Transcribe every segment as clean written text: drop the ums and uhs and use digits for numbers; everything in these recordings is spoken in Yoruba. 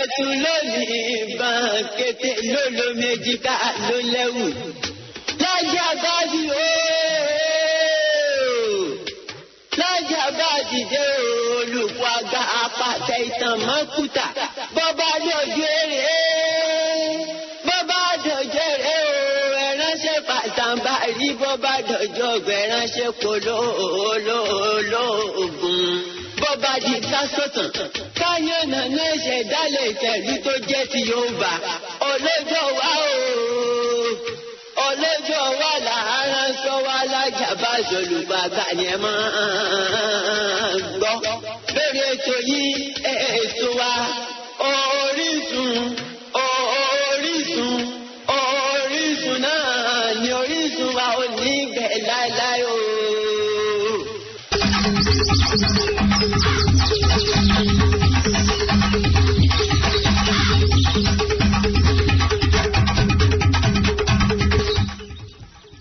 Ẹ̀tù lónìí ìbọn kété lólo méjì ká ló lẹ́wù. Lájà bá di ooo. Lájà bá dìde olùkọ́ àgbà apàtẹ ìtàn mọ́kúta. Bọ́bá dọ̀jú èrè. Bọ́bá dọ̀jú èrè o. Ẹ̀ránṣẹ́ pàtàǹbà rí bọ́bá dọ̀jú ọ̀gbẹ̀ ránṣẹ́ polóòlóògùn. Bọ́bá di kásọ̀tàn. Káyọ̀nà náà ṣẹ̀dálẹ̀ ìtẹ̀lú tó jẹ́ ti Yorùbá. Ọlọ́jọ́ wa o. Ọlọ́jọ́ wa làárọ̀ sọ wá lájà bá ṣolùgbàgbà ni ẹ máa gbọ́. Lórí ètò yìí, ètò wa, Orísun, Orísun, Orísun náà ni Orísun wa ò ní gbẹ láéláé o.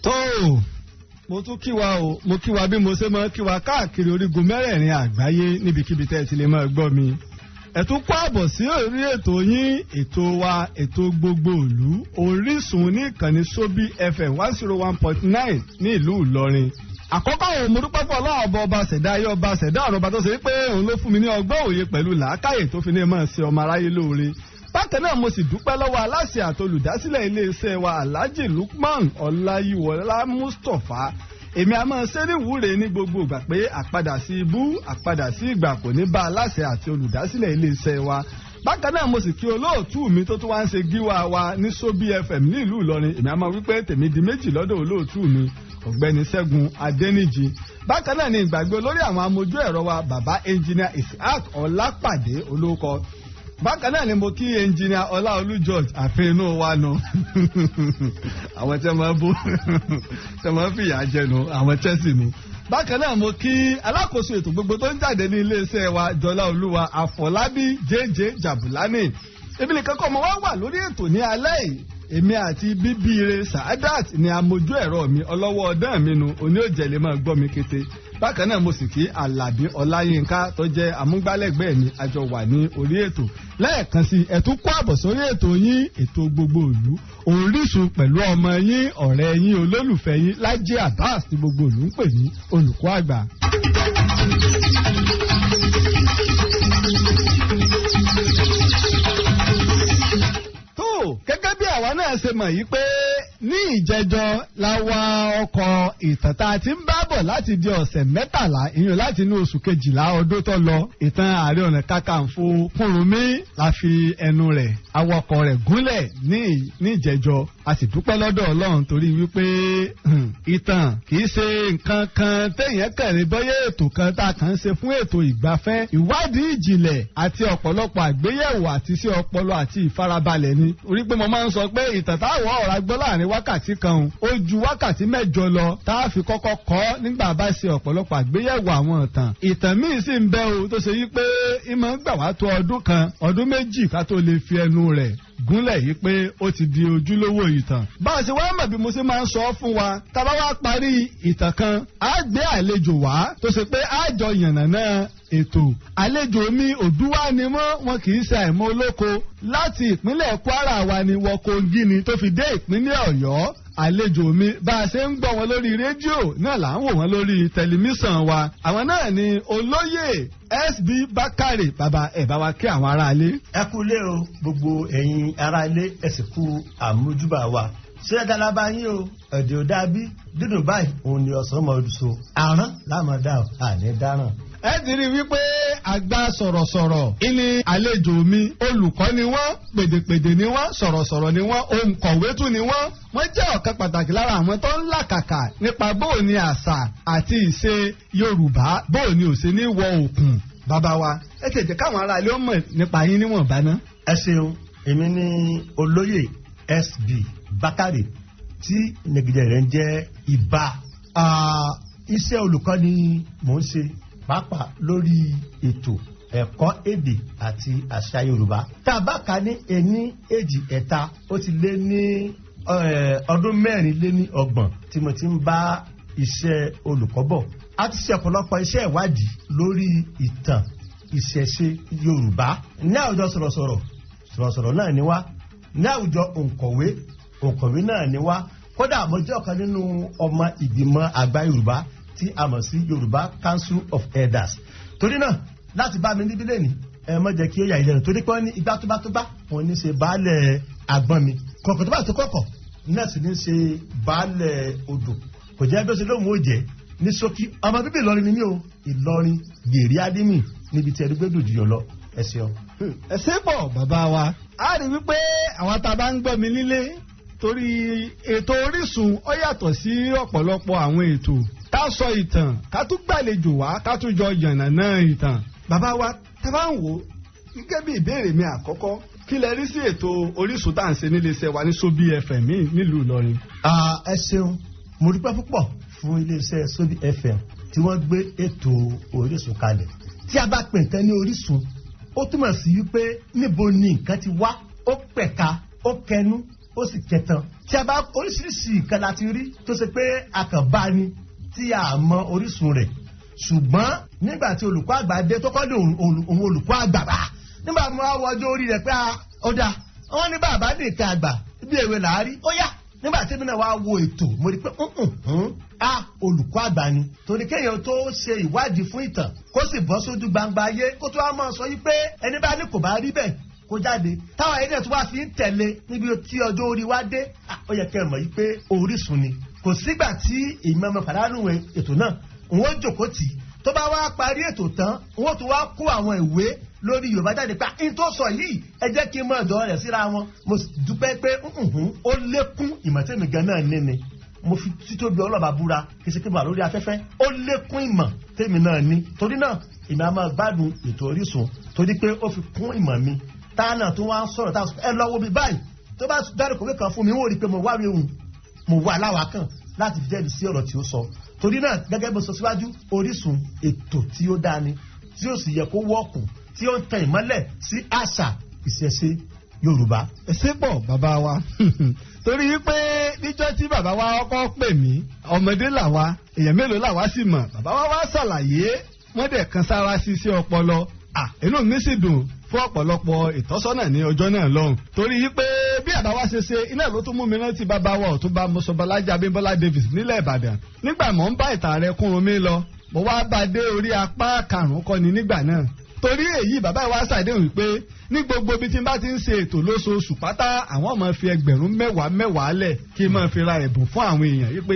Tó o, mo tún kí wa o, mo kí wa bí mo ṣe máa kí wa káàkiri orígun mẹ́rẹ̀ẹ̀rin àgbáyé níbikíbi tẹ́ ẹ ti lè máa gbọ́ mi. Ẹ tún kó àbọ̀ sí orí ètò yín, ètò wa, ètò gbogbo ìlú, Orísun ní ìkànnì Sóbí FM 101.9 ní ìlú Ìlọrin. Àkọ́kọ́ òun mo dúpẹ́ fún Ọlọ́run ọba, ọba ṣẹ̀dá ayé, ọba ṣẹ̀dá ọ̀rọ̀, ọba tó ṣe pé òun ló fún mi ní ọgbọ́n òye pẹ̀lú làákàyè tó fi ní máa ṣe ọmọ aráyé lóore. Bákan náà mo sì dúpẹ́ lọ́wọ́ aláṣẹ àtolùdásílẹ̀ iléeṣẹ́ wa, Alhaji Lukman Ọláyíwọlá Mustapha. Èmi a máa ṣe níwúre ní gbogbo ìgbà pé àpadà sí ibú, àpadà sí ìgbà kò ní bá aláṣẹ àti olùdásílẹ̀ iléeṣẹ́ wa. Bákan náà mo sì kí olóòtú mi tó tún wá ń ṣe gíwá wa ní Sóbí FM ní ìlú Ìlọrin. Èmi a máa wípé tèmi di méjì lọ́dọ̀ olóòtú mi, Ọ̀gbẹ́ni Ṣẹ́gun Adéníjì. Bákan náà ni ìgbàgbé olórí àwọn amójú ẹ̀rọ wa, bàbá Ẹnjìnìà Isaac Ọlápàdé olóko. Bákan náà ni mo kí Ẹnjìnìà Ọláolú George, àfin inú wa nu, àwọn tí wọ́n bú tí wọ́n fìyà jẹnu, àwọn Chelsea nu. Bákan náà mo kí alákòóso ètò gbogbo tó ń jáde ní iléeṣẹ́ wa, Jọlá Olúwa Àfọlábí JJ Jabulani. Èmi nìkan kọ́ mo wá wà lórí ètò ní alẹ́ yìí. Èmi àti Bíbíire Saadat ni amójú ẹ̀rọ mi, ọlọ́wọ́ ọdán mi nu, oní òjẹ̀lẹ̀ máa gbọ́ mi kété. Bákan náà mo sì kí Alábí Ọláyínká tó jẹ́ amúgbálẹ́gbẹ̀ẹ́ mi, àjọ wà ní orí ètò. Lẹ́ẹ̀kan sí, ẹ tún kó àbọ̀ sórí ètò yín, ètò gbogbo ìlú, Orísun, pẹ̀lú ọmọ yín, ọ̀rẹ́ yín, olólùfẹ́ yín, Lájí Abbas tí gbogbo ìlú ń pè ní olùkọ́ àgbà. Tó gẹ́gẹ́ bí àwa náà ṣe mọ̀ yìí pé ní ìjẹjọ la wa ọkọ̀ ìtàn tá a ti ń bá bọ̀ láti di ọ̀sẹ̀ 13, ìyẹn láti inú oṣù kejìlá ọdún tó lọ, ìtàn Ààrẹ Ọ̀nà Kakanfò Kúrúnmí la fi ẹnu rẹ̀ awakọ̀ rẹ̀ gúnlẹ̀ ní ìjẹjọ. A sì dúpẹ́ lọ́dọ̀ Ọlọ́run torí wípé ìtàn kì í ṣe nǹkan kan téèyàn kẹrin bọ́yé, ètò kan tá a kàn ń ṣe fún ètò ìgbafẹ́, ìwádìí ìjìnlẹ̀ àti ọ̀pọ̀lọpọ̀ àgbéyẹ̀wò àti sí ọpọlọ àti ìfarabalẹ̀ ni. Orí pé mo máa ń sọ pé ìtàn táwọn ọ̀rá gbọ́ láàrin wákàtí kan ó ju wákàtí 8 lọ tá a fi kọ́kọ́ kọ́ nígbà bá ṣe ọ̀pọ̀lọpọ̀ àgbéyẹ̀wò àwọn ìtàn. Ìtàn míì sì ń bẹ o tó ṣe yí pé ìmọ̀ ń gbà wá tó ọdún kan, ọdún 2 ká tó lè fi ẹnu rẹ̀ gúnlẹ̀ yìí pé ó ti di ojúlówó ìtàn. Bá a ṣe wá mọ̀ bí mo ṣe máa ń sọ fún wa, tá a bá wá parí ìtàn kan, á gbé àlejò wá tó ṣe pé á jọ yànnàná ètò. Àlejò mi Òdúwà ni wọ́n, wọn kì í ṣe àìmọ̀ olóko. Láti ìpínlẹ̀ Kwara wa ni wọ́n Kogi ni tó fi dé ìpínlẹ̀ Ọ̀yọ́. Àlejò mi, bá a ṣe ń gbọ́ wọn lórí rédíò náà là ń wò wọ́n lórí tẹlifíṣàn wa. Àwọn náà ni olóyè SB Bákàrè. Bàbá, ẹ̀ bá wa kí àwọn aráalé. Ẹ kú ilé o, gbogbo ẹ̀yin aráalé, ẹ sì kú àmójúbà wa. Ṣé ẹ dára bá yín o? Ẹ̀dẹ̀ ò dábí dídùn báyìí òun ni ọ̀sán mọ̀ ọdún so àrán láàmú dá o, àní dáràn. Ẹ ti rí wípé àgbà sọ̀rọ̀sọ̀rọ̀ ìní àlejò mi. Olùkọ́ ni wọ́n, pèdèpèdè ni wọ́n, sọ̀rọ̀sọ̀rọ̀ ni wọ́n, òǹkọ̀wé tún ni wọ́n. Wọ́n jẹ́ ọ̀kan pàtàkì lára àwọn tó ń làkàkà nípa bóò ni àṣà àti ìṣe Yorùbá bóò ni ò ṣe ní wọ òkun. Bàbá wa, ẹ tètè káwọn ará ilé ó mọ̀ nípa yín níwọ̀nba ná. Ẹ ṣeun. Èmi ní olóyè SB Bákàrè tí nẹgìdẹ rẹ̀ ń jẹ́ Ìbà. Iṣẹ́ olùkọ́ ni mò ń ṣe, pàápàá lórí ètò ẹ̀kọ́ èdè àti àṣà Yorùbá. Tá a bá kà ní ení, èjì, ẹ̀ta, ó ti lé ní ọdún 34 tí mo ti ń bá iṣẹ́ olùkọ́ bọ̀. A ti ṣe ọ̀pọ̀lọpọ̀ iṣẹ́ ìwádìí lórí ìtàn ìṣẹ̀ṣe Yorùbá ní àwùjọ sọ̀rọ̀sọ̀rọ̀. Sọ̀rọ̀sọ̀rọ̀ náà ni wá. Ní àwùjọ òǹkọ̀wé, òǹkọ̀wé náà ni wá. Kódà mo jẹ́ ọ̀kan nínú ọmọ ìgbìmọ̀ àgbà Yorùbá tí a mọ̀ sí Yorùbá Council of Elders. Torí náà, láti bá mi níbí lẹ́nìí, ẹ má jẹ́ kí ó yà ìlẹ́nu, torí pé wọ́n ní igbá tó bá tó bá òun ní ṣe baálẹ̀ àgbọ̀n mi, kọ̀ọ̀kan tó bá tó kọ̀kọ̀ náà sì ní ṣe baálẹ̀ odò. Kò jẹ́ bí ó ṣe lóhùn ó jẹ́ ní ṣókí. Ọmọ bíbí Ìlọrin ni mí o, Ìlọrin gbèrè Álímì, níbi tí ẹni gbẹdùn jùyọ lọ. Ẹ ṣeun. Ẹ ṣé pọ̀, bàbá wa. A rí wípé àwọn tá a bá ń gbọ́ mi nílé, torí ètò Orísun ó yàtọ̀ sí ọ̀pọ̀lọpọ̀ àwọn ètò ká sọ ìtàn, ká tún gbàlejò wá, ká tún jọ yànnàná ìtàn. Bàbá wa, tá a bá ń wò ó gẹ́gẹ́ bí ìbéèrè mi àkọ́kọ́, kí lẹ rí sí ètò Orísun tá à ń ṣe nílé iṣẹ́ wa ní Sobi FM nílùú Ìlọrin? Ẹ ṣeun, mo dúpẹ́ púpọ̀ fún iléeṣẹ́ Sobi FM tí wọ́n gbé ètò Orísun kalẹ̀. Tí a bá pè nǹkan ní orísun, ó túmọ̀ sí wípé níbo ni nǹkan ti wá. Ó pẹ̀ka, ó kẹnu, ó sì kẹtan. Tí a bá oríṣiríṣi nǹkan la ti rí tó ṣe pé a kàn bá ni tí a mọ orísun rẹ̀. Ṣùgbọ́n nígbà tí olùkọ́ àgbà dé, tó kọ́ ní òun olùkọ́ àgbà bá, nígbà mo wá wọjọ́ orí rẹ̀ pé ó dáa, wọ́n ní bàbá nìkan àgbà bí èwe làárí ó yá. Nígbà tí èmi náà wá wo ètò, mo rí pé a olùkọ́ àgbà ni, torí kéèyàn tó ṣe ìwádìí fún ìtàn, kó sì bọ́ sójú gbangba ayé, kó tó wá máa sọ yí pé ẹni bá ní kò bá rí bẹ́ẹ̀, kó jáde, táwọn ẹni tó wá fi ń tẹ̀lé níbi tí ọjọ́ orí wa dé, ó yẹ kẹ́ ẹ mọ̀ yí pé orísun ni. Kò sígbà tí ìmọ̀ ọmọ pàdánù ètò náà. Òun ó jòkó tì í, tó bá wá parí ètò tán, òun ó tún wá kó àwọn ìwé lórí Yorùbá jáde pé n tó sọ yìí, ẹ jẹ́ kí n mọ ọ̀dọ́ rẹ̀ síra wọn. Mo sì dúpẹ́ pé ó lékún ìmọ̀ tèmi gan náà ní ni. Mo fi títóbi ọlọ́ba búra, kì í ṣe pé mo wà lórí afẹ́fẹ́, ó lékún ìmọ̀ tèmi náà ní. Torí náà, èmi á máa gbádùn ètò Orísun, torí pé ó fi kún ìmọ̀ mi. Táà tó wá ń sọ̀rọ̀, táà ẹ lọ́wọ́ mi báyìí, tó bá dárúkọ pé kan fún mi, wọ́n rí i pé mo wá rí ohun mo wà láwa kan láti fi jẹ́rìí sí ọ̀rọ̀ tí ó sọ. Torí náà, gẹ́gẹ́ bó sọ síwájú, Orísun ètò tí ó dáa ni, tí ó sì yẹ kó wọ́ọ̀kùn, tí ó ń tan ìmọ́lẹ̀ sí àṣà ìṣẹ̀ṣe Yorùbá. Ẹ ṣé pọ̀, bàbá wa, torí pé níjọ́ tí bàbá wa kọ́kọ́ pè mí, ọmọdé làwa, èèyàn mélòó làwa sì mọ̀. Bàbá wa wá ṣàlàyé, wọ́n dẹ̀ kan sára sí sí ọpọlọ. Inú mi sì dùn fún ọ̀pọ̀lọpọ̀ ìtọ́sọ́nà ní ọjọ́ náà lọ́hùn, torí pé bí àbá wa ṣe ṣe iná ló tún mú mi rántí bàbá wa Ọ̀túnba Mọ́sọ̀bọ́lájà Abímbọ́lá Davis nílẹ̀ Ìbàdàn. Nígbà mò ń bá ìtàn rẹ̀ kún mi lọ, mo wá bá dé orí apá karùn-ún kọ́ni nígbà náà. Torí èyí, bàbá wa ṣàdéhùn pé ní gbogbo ibi tí n bá ti ń ṣe ètò lóṣooṣù pátá, àwọn máa fi ẹgbẹ̀rún mẹ́wàá mẹ́wàá lẹ̀ kí n máa fi ra ẹ̀bùn fún àwọn èèyàn yìí, pé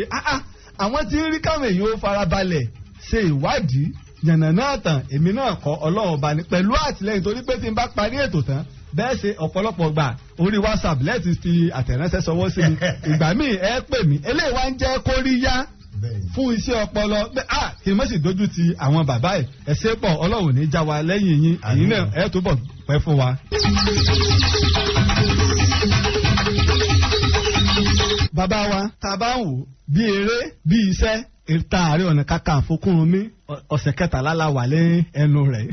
àwọn tí ń rí káwọn èèyàn ó farabalẹ̀ ṣe ìwádìí yànnà náà tàn. Èmi náà kọ́, Ọlọ́run ọba ní pẹ̀lú àtìlẹ́yìn, torí pé tí n bá parí ètò tán, bẹ́ẹ̀ ṣe ọ̀pọ̀lọpọ̀ gbà orí WhatsApp lẹ́ẹ̀tì fi àtẹ̀ránṣẹ́ sọwọ́ sí mi, ìgbà míì ẹ pè mí. Eléyìí wá ń jẹ́ kóríyá fún iṣẹ́ ọpọlọ pé a kì í mọ̀ sí dojú ti àwọn bàbá ẹ̀. Ẹ ṣé pọ̀, Ọlọ́run ní já wa lẹ́yìn yín, ẹ̀yin náà ẹ túbọ̀ pẹ́ fún wa. Bàbá wa, tá a bá ń wò bí eré bí iṣẹ́ ìta Ààrẹ Ọ̀nà Kakanfò Kúrúnmí, ọ̀sẹ̀ 13 la wà lé ẹnu rẹ̀,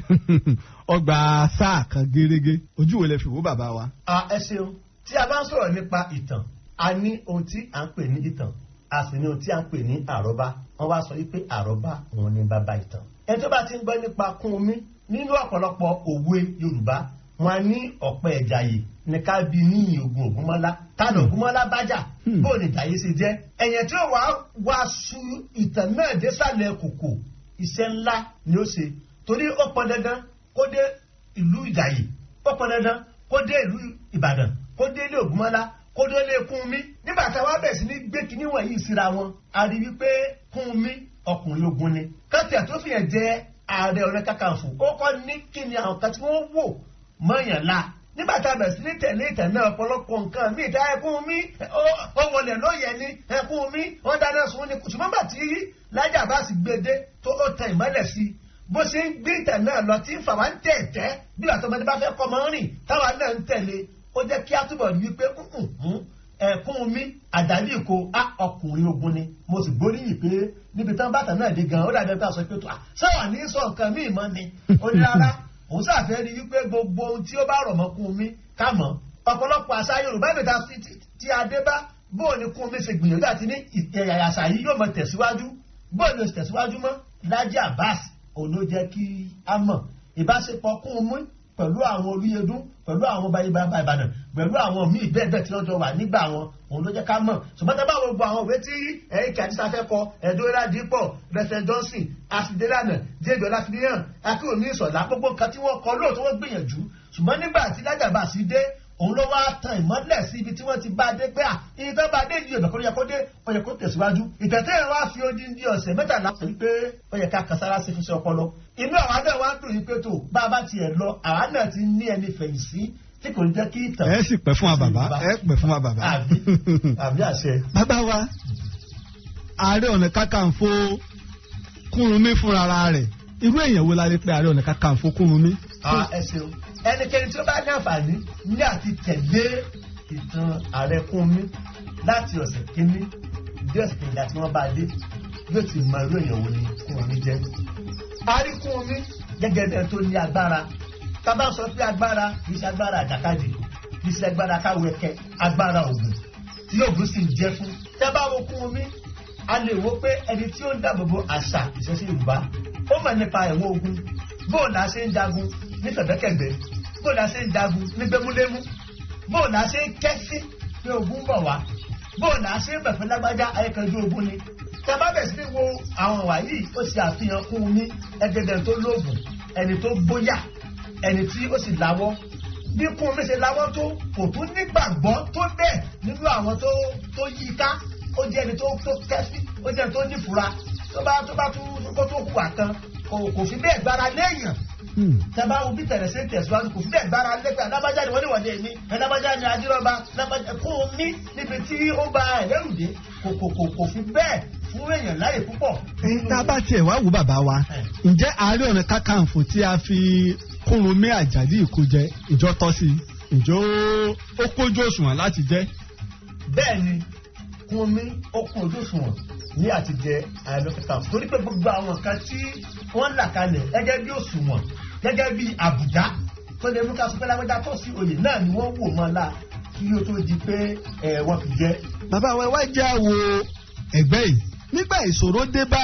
ọgbà sáà kan gérégé. Ojú wo lẹ fi wò, bàbá wa? Ẹ ṣeun. Tí a bá ń sọ̀rọ̀ nípa ìtàn, a ní ohun tí à ń pè ní ìtàn, a sì ní ohun tí à ń pè ní àrọ́bá. Wọ́n wá sọ wípé àrọ́bá òun ni bàbá ìtàn. Ẹni tó bá ti ń gbọ́ nípa Kúnmi nínú ọ̀pọ̀lọpọ̀ òwe Yorùbá, wọn ní ọ̀pẹ ẹ̀jàyè ní ká bí ní ogun Ògúnmọ́lá tánà Ògúnmọ́lá bájà, bóò ní ìjàyè ṣe jẹ́ ẹ̀yàn tí ó wàá wá su ìtàn náà désàlẹ̀ kòkò, iṣẹ́ ńlá ni ó ṣe, torí ó pọn dandan kó dé ìlú Ìjàyè, ó pọn dandan kó dé ìlú Ìbàdàn, kó dé ilé Ògúnmọ́lá, kó dé ilé Kúnmi. Nígbà tá a wá bẹ̀ sí ní gbé kinní wọ̀nyí síra wọn, a rí wípé Kúnmi ọkùnrin ogun ni. Kọ́tẹ̀ tó fìyàn jẹ Ààrẹ Ọ̀nà Kakanfò, ó kọ́ ní kí ni àwọn kan tí wọ́n wò mọ́yàn la. Nígbà tá a bẹ̀rẹ̀ sí ní tẹ̀lé ìtàn náà, ọ̀pọ̀lọpọ̀ nǹkan míì dá ẹkún mi, ó wọlé lóye ni ẹkún mi, wọ́n dáná sun ni. Ṣùgbọ́n gbà tí Lájí Abbas gbé dé, tó ó tan ìmọ́lẹ̀ sí i, bó ṣe ń gbé ìtàn náà lọ, tí ń fà wá ń tẹ̀tẹ́ bí àtọmọdé bá fẹ́ kọ́ mọ́ rìn, táwa náà ń tẹ̀lé, ó jẹ́ kí á túbọ̀ rí wípé ẹkún mi àdàlí ìkó á ọkùnrin ogun ni. Mo sì gbóríyìn pé níbi tán bàtà náà dé gan, ó dàbí ẹgbẹ́ àṣọ pé tó sáwà ní sọ nǹkan míì mọ́ ni. Ó ní rárá, òun sàfẹ́ rí wípé gbogbo ohun tí ó bá rọ̀ mọ́ Kúnmi ká mọ̀. Ọ̀pọ̀lọpọ̀ àṣà Yorùbá mẹ́ta tí a dé bá, bóò ni Kúnmi ṣe gbìyànjú àti ní àṣà yìí yóò mọ tẹ̀síwájú, bóò ni ó sì tẹ̀síwájú mọ́. Lájí Abbas òun ló jẹ́ kí a mọ̀ ìbáṣepọ̀ Kúnmi pẹ̀lú àwọn Olúyẹdùn, pẹ̀lú àwọn bàbá Ìbàdàn, pẹ̀lú àwọn míì bẹ́ẹ̀ bẹ́ẹ̀ tí wọ́n jọ wà nígbà wọn, òun ló jẹ́ ká mọ̀. Ṣùgbọ́n tá a bá wo gbogbo àwọn òwe tí ẹ̀yìn kàdísà fẹ́ kọ, Ẹ̀dọ́ládìpọ̀, Rẹ̀fẹ̀ Johnson, Àsìdélànà, Jéèdè Ọláfíníyàn, Akínwùmí Ìṣọ̀lá, gbogbo nǹkan tí wọ́n kọ lóòótọ́ wọ́n gbìyànjú. Ṣùgbọ́n nígbà tí Lájàbá sí dé, òun ló wá tan ìmọ́lẹ̀ sí ibi tí wọ́n ti bá dé pé à ibi tó bá dé yìí ọ̀nà kó yẹ kó dé, ó yẹ kó tẹ̀síwájú. Ìtẹ̀tẹ̀ yẹn wá fi odindi ọ̀sẹ̀ 13 sọ wípé ó yẹ ká kan sára sí fúnṣẹ́ ọpọlọ. Inú àwa náà wá ń dùn yìí pé tó bá a bá tiẹ̀ lọ, àwa náà ti ní ẹni fẹ̀yìn sí tí kò ní jẹ́ kí ìtàn. Ẹ sì pẹ́ fún wa bàbá, ẹ pẹ́ fún wa bàbá. Àbí àṣẹ. Bàbá wa, Ààrẹ Ọ̀nà Kakanfò Kúrúnmí fúnra rẹ̀, irú èèyàn wo la lè pe Ààrẹ Ọ̀nà Kakanfò Kúrúnmí? Ẹ ṣeun. Ẹnikẹ́ni tí ó bá ní àǹfààní ní àti tẹ̀lé ìtàn Ààrẹ Kúrúnmí láti ọ̀sẹ̀ kínní dé ọ̀sẹ̀ kejìlá tí wọ́n bá dé, yóò ti mọ irú èèyàn wo ni Kúrúnmí jẹ́. A rí Kúrúnmí gẹ́gẹ́ bí ẹni tó ní agbára. Tá bá sọ pé agbára, kì í ṣe agbára àjàkadì, kì í ṣe agbára káwẹ́kẹ́, agbára ògùn tí ògùn sì ń jẹ́ fún. Tá bá wo Kúrúnmí, a lè wo pé ẹni tí ó ń dáàbò bo àṣà ìṣẹ̀ṣe Yorùbá, ó mọ̀ nípa ẹ̀wọ̀n ogun, bóò la ṣe ń jagun ní fẹ̀gbẹ́kẹ̀gbẹ́, bóò la ṣe ń jagun ní gbẹ́múlémú, bóò la ṣe ń kẹ́sí pé ogun ń bọ̀ wá, bóò la ṣe ń bẹ̀fẹ̀ lágbájá ayékanjú ogun ni. Tá bá bẹ̀ sí ní wo àwọn wà yìí, ó ṣe àfihàn Kúrúnmí ẹgbẹ̀dẹ̀ tó lóògùn, ẹni tó gbóyà, ẹni tí ó sì láwọ́. Bí Kúrúnmí ṣe láwọ́ tó, kò tún nígbàgbọ́ tó bẹ́ẹ̀ nínú àwọn tó yí i ká. Ó jẹ́ ẹni tó kẹ́sí, ó jẹ́ ẹni tó nífura, tó bá tún kó tó hùwà kan, kò fi bẹ́ẹ̀ gbára léèyàn. Tẹ́bá wo bí tẹ̀lé ṣe ń tẹ̀síwájú, kò fi bẹ́ẹ̀ gbára lé pé alábájá ni wọ́n ní wọ̀lé mi, alábájá ni adírọ́ba, Kúrúnmí níbi tí ó ba ẹ̀lẹ́rù dé, kò fi bẹ́ẹ̀ fún èèyàn láyè púpọ̀. Tá a bá tiẹ̀ wá wò bàbá wa, ǹjẹ́ Ààrẹ Ọ̀nà Kakanfò tí a fi Kúrúnmí Àjàdí Ìkójẹ, ìjọ tọ́ sí i, ǹjọ́ ó kójú òṣùwọ̀n láti jẹ́? Bẹ́ẹ̀ ni, Kúrúnmí ó kún ojú òṣùwọ̀n ní àti jẹ Ààrẹ Ọ̀nà Kakanfò, torí pé gbogbo àwọn nǹkan tí wọ́n là kalẹ̀ gẹ́gẹ́ bí òṣùwọ̀n, gẹ́gẹ́ bí àbùdá tó lè mú ká sọ pé lágbájá tó sí oyè náà ni wọ́n wò mọ́ la kí ó tó di pé wọ́n fi jẹ́. Bàbá wa, wá jẹ́ àwo ẹ̀gbẹ́ yìí. Nígbà ìṣòro dé bá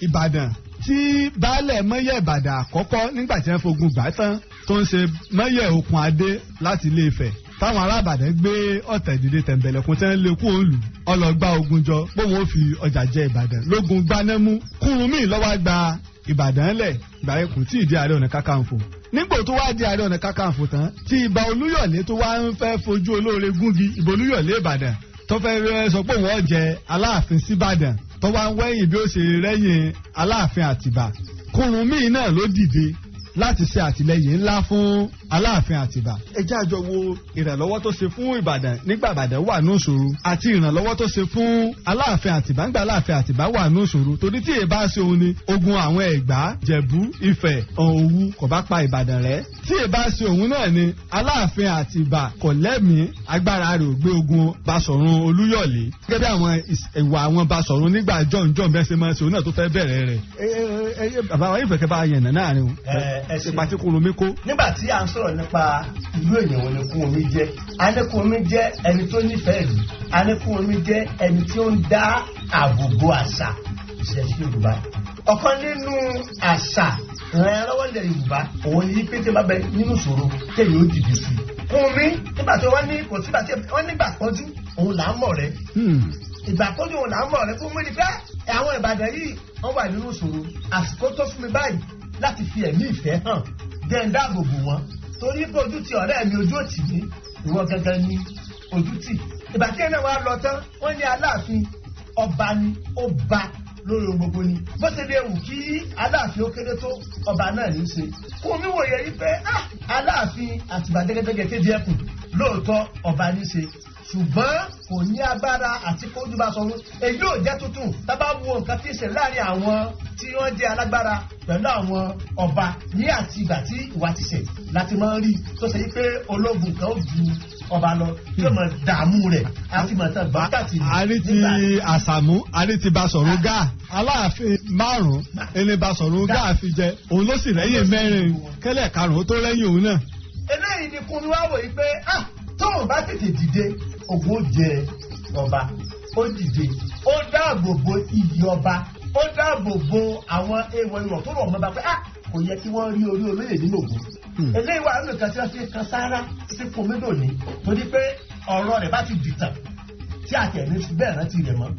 Ìbàdàn tí baálẹ̀ mọ́yẹ̀ Ìbàdàn àkọ́kọ́ nígbà tí wọ́n fogun gbà tán tó ń ṣe mọ́yẹ̀ Okùn Adé láti Ilé Ifẹ̀, táwọn ará Ìbàdàn gbé ọ̀tẹ̀ dìde tẹ̀m̀bẹ̀lẹ̀kun tí wọ́n lé kú òǹlù, ọlọ́gbà ogun jọ bóun ó fi ọjà jẹ Ìbàdàn lógun gbanámú. Kúrúnmí ló wá gba Ìbàdàn lẹ̀, ìgbà yẹn kò tí ì di Ààrẹ Ọ̀nà Kakanfò. Nígbà tó wá di Ààrẹ Ọ̀nà Kakanfò tán, tí Ìbà Olúyọ̀lé tó wá ń fẹ́ fojú olóore gúngi, Ìbà Olúyọ̀lé Ìbàdàn tó fẹ́ sọ pé òun ó jẹ Aláàfin síbàdàn, tó wá ń wẹ́yìn bí ó ṣe rẹ́yìn Aláàfin Àtìbà, Kúrúnmí náà ló dìde láti ṣe àtìlẹyìn ńlá fún Aláàfin Àtìbà. Ẹ jẹ́ àjọ wo ìrànlọ́wọ́ tó ṣe fún Ìbàdàn nígbà Ìbàdàn wà ní ìṣòro, àti ìrànlọ́wọ́ tó ṣe fún Aláàfin Àtìbà nígbà Aláàfin Àtìbà wà ní ìṣòro, torí tí èèbá ṣe òun ni ogun àwọn Ẹ̀gbá, Jẹ̀bú, Ifẹ̀, Òwu kò bá pa Ìbàdàn rẹ́. Tí èèbá ṣe òun náà ni Aláàfin Àtìbà kò lẹ́mìí agbára rẹ̀ ò gbé ogun Basọ̀run Olúyọ̀lé. Gẹ́gẹ́ bí àwọn ìwà àwọn Basọ̀run nígbà jọ̀ǹjọ̀ǹ bẹ́ẹ̀ ṣe máa ṣe òun náà tó fẹ́ bẹ̀rẹ̀ rẹ̀. Bàbá wa ìfẹ̀kẹ́ bá yẹn náà láàrin o. Ipa tí Kúrúnmí kó. Nígbà tí à ń sọ̀rọ̀ nípa ìlú èèyàn wo ni Kúrúnmí jẹ́, a ní Kúrúnmí jẹ́ ẹni tó nífẹ̀ẹ́ ìlú, a ní Kúrúnmí jẹ́ ẹni tí ó ń dá ààbò bo àṣà ìṣẹ̀ṣe Yorùbá. Ọ̀kan nínú àṣà ìrànlọ́wọ́ ilẹ̀ Yorùbá òun ni pé tí bá bẹ nínú ìṣòro kéèyàn ó dìde sí i. Kúrúnmí nígbà tí wọ́n ní kò sígbà tí wọ́n nígbà pọ́njú òun là ń mọ̀ rẹ̀. Ìgbà pọ́njú òun là ń mọ̀ rẹ̀. Kúrúnmí ni pé àwọn Ìbàdàn yìí wọ́n wà nínú ìṣòro, àsìkò tó fún mi báyìí láti fi ẹ̀mí ìfẹ́ hàn jẹ́ ń dáàbò bò wọ́n, torí pé ojú ti ọ̀rẹ́ mi ojú òtì mi, ìwọ gangan ni ojú tì. Ìgbà tí ẹ̀nà wa lọ tán, wọ́n ní Aláàfin ọba ni, ó ba lórí ohun gbogbo ni. Bó ṣe lè wù kí Aláàfin ó kéré tó, ọba náà ní í ṣe. Kúrúnmí wòye yí pé Aláàfin Àtìbà dẹ́gẹ́dẹ́gẹ́ kéde ẹkùn, lóòótọ́ ọba ní í ṣe, ṣùgbọ́n kò ní agbára àti kójú bá sọ. Èyí ò jẹ́ tuntun. Tá bá wo nǹkan tí ń ṣe láàrin àwọn tí wọ́n jẹ́ alágbára pẹ̀lú àwọn ọba ní àti ìgbà tí ìwà ti ṣe láti máa ń rí tó ṣe pé ológun kan ó ju ọba lọ tí ó mọ̀ dààmú rẹ̀ àti mọ̀ tán bákàtì. Àrí ti Àsàmú, àrí ti Basọ̀rún Gáà, Aláàfin márùn-ún ẹni Basọ̀rún Gáà fi jẹ, òun ló sì rẹ́yìn mẹ́rin kẹ́lẹ̀ karùn-ún tó rẹ́yìn òun náà. Eléyìí ni Kúrúnmí wá wòye pé tóun bá tètè dìde ogun ó jẹ ọba. Ó dìde, ó dáàbò bo iyì ọba, ó dáàbò bo àwọn èèwọ̀ ìwọ̀ tó rọ̀ mọ́ bá pé kò yẹ kí wọ́n rí orí olóyè nínú ògùn. Eléyìí wà nínú kan tí wọ́n fi kan sára sí Kúrúnmí ní, torí pé ọ̀rọ̀ rẹ̀ bá ti dìtàn tí àtẹ̀lé bẹ́ẹ̀ rántí rẹ̀ mọ́.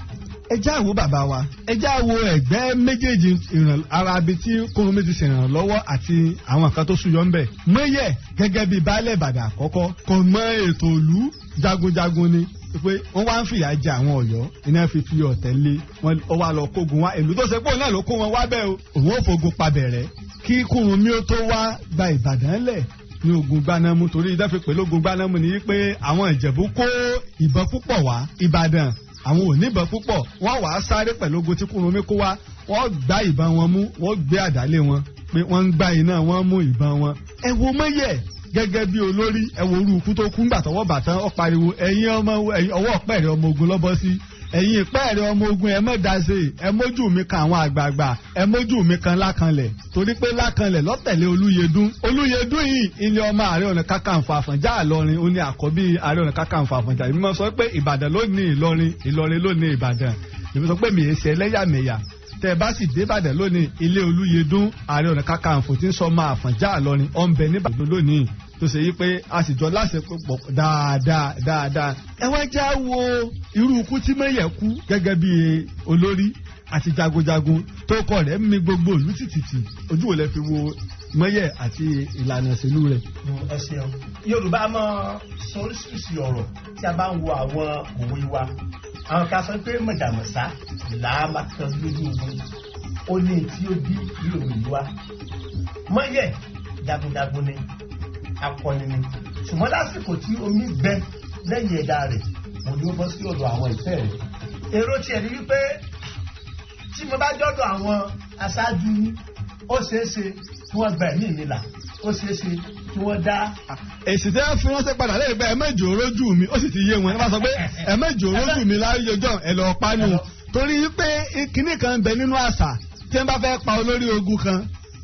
Ẹ já wo bàbá wa, ẹ já wo ẹgbẹ́ méjèèjì ìràn ara ibi tí Kúrúnmí ti ṣèrànlọ́wọ́ àti àwọn nǹkan tó súyọ ńbẹ̀. Mọ́yẹ̀ gẹ́gẹ́ bíi baálẹ̀ Ìbàdàn àkọ́kọ́ kò mọ ètò ìlú, jagunjagun ni, pé wọ́n wá ń fìyà jẹ àwọn Ọ̀yọ́, iná fi ọ̀tẹ̀ lé wọn, ó wá lọ kógun wá ìlú tó ṣe pé òun náà ló kó wọn wá bẹ́ẹ̀ o, òun ò fogun pa bẹ̀rẹ̀ kí Kúrúnmí ó tó wá gba Ìbàdàn lẹ̀ ní ogun gbanámú, torí ìdá fi pè lógun gbanámú ni pé àwọn Ìjẹ̀bú kó ìbọn púpọ̀ wá Ìbàdàn, àwọn ò níbọn púpọ̀, wọ́n wàá sáré pẹ̀lú ogun tí Kúrúnmí kó wá, wọ́n gbá ìbọn wọn mú, wọ́n gbé àdálé wọn pé wọ́n ń gbá iná wọn mú ìbọn wọn. Ẹ wo Mọ́yẹ̀ gẹ́gẹ́ bí olórí, ẹ wo orú ikú tó kú ńgbà tọwọ́ bàtán, ó pariwo, ẹ̀yin ọmọ ọwọ́ pẹ̀rẹ̀ ọmọ ogun lọ́bọ́ sí, ẹ̀yin ìpẹ́ẹ̀rẹ̀ ọmọ ogun, ẹ mọ̀ dáṣe, ẹ mójú mi kan àwọn àgbààgbà, ẹ mójú mi kan Lákanlẹ̀, torí pé Lákanlẹ̀ lọ́tẹ̀lé Olúyẹdùn. Olúyẹdùn yìí ilé ọmọ Ààrẹ Ọ̀nà Kakanfò Àfọ̀njá Ìlọrin, ó ní àkọ́bí Ààrẹ Ọ̀nà Kakanfò Àfọ̀njá. Èmi máa sọ pé Ìbàdàn ló ní Ìlọrin, Ìlọrin ló ní Ìbàdàn. Èmi sọ pé mi èsì ẹlẹ́yàmẹ̀yà. Tẹ bá sì dé Ìbàdàn lónìí, ilé Olúyẹdùn Ààrẹ Ọ̀nà Kakanfò tí ń sọ ọmọ Àfọ̀njá Ìlọrin ọ̀nbẹ níbàdàn lónìí, tó ṣe yí pé a sì jọ láṣepọ̀ dáadáa dáadáa. Ẹ wá já wo irú ikú tí Mọ́yẹ̀ kú gẹ́gẹ́ bí olórí àti jagunjagun tó kọ rẹ̀ mì gbogbo ìlú tìtìtì. Ojú wo lẹ fi wo Mọ́yẹ̀ àti ìlànà ìṣèlú rẹ̀? Ẹ ṣeun. Yorùbá máa sọ oríṣiríṣi ọ̀rọ̀ tí a bá ń wo àwọn òwe wa. Àwọn kan sọ pé mọ̀jàmọ̀sá làá máa kan lójú ogun, ó ní tí ó bí irú òwe yìí wá. Mọ́yẹ̀ jagunjagun ni, akọni ni, ṣùgbọ́n lásìkò tí omi gbẹ lẹ́yìn ẹ̀dá rẹ̀, mo ní ó bọ́ sí ọ̀dọ̀ àwọn ìfẹ́ rẹ̀. Èrò tiẹ̀ ni wípé tí mo bá dọ́dọ̀ àwọn aṣáájú yín, ó ṣeé ṣe kí wọ́n gba ẹ̀mí mi là, ó ṣeé ṣe kí wọ́n dá. Èsì tí wọ́n fi ránṣẹ́ padà lẹ́yìn pé ẹ mẹ́jọ rójú mi, ó sì ti yé wọn. Ẹ bá sọ pé ẹ mẹ́jọ rójú mi láyé ọjọ́ ẹ lọ́ọ́ pánú, torí pé kinní kan ń bẹ nínú àṣà tí wọ́n bá fẹ́ pa olórí ogun kan,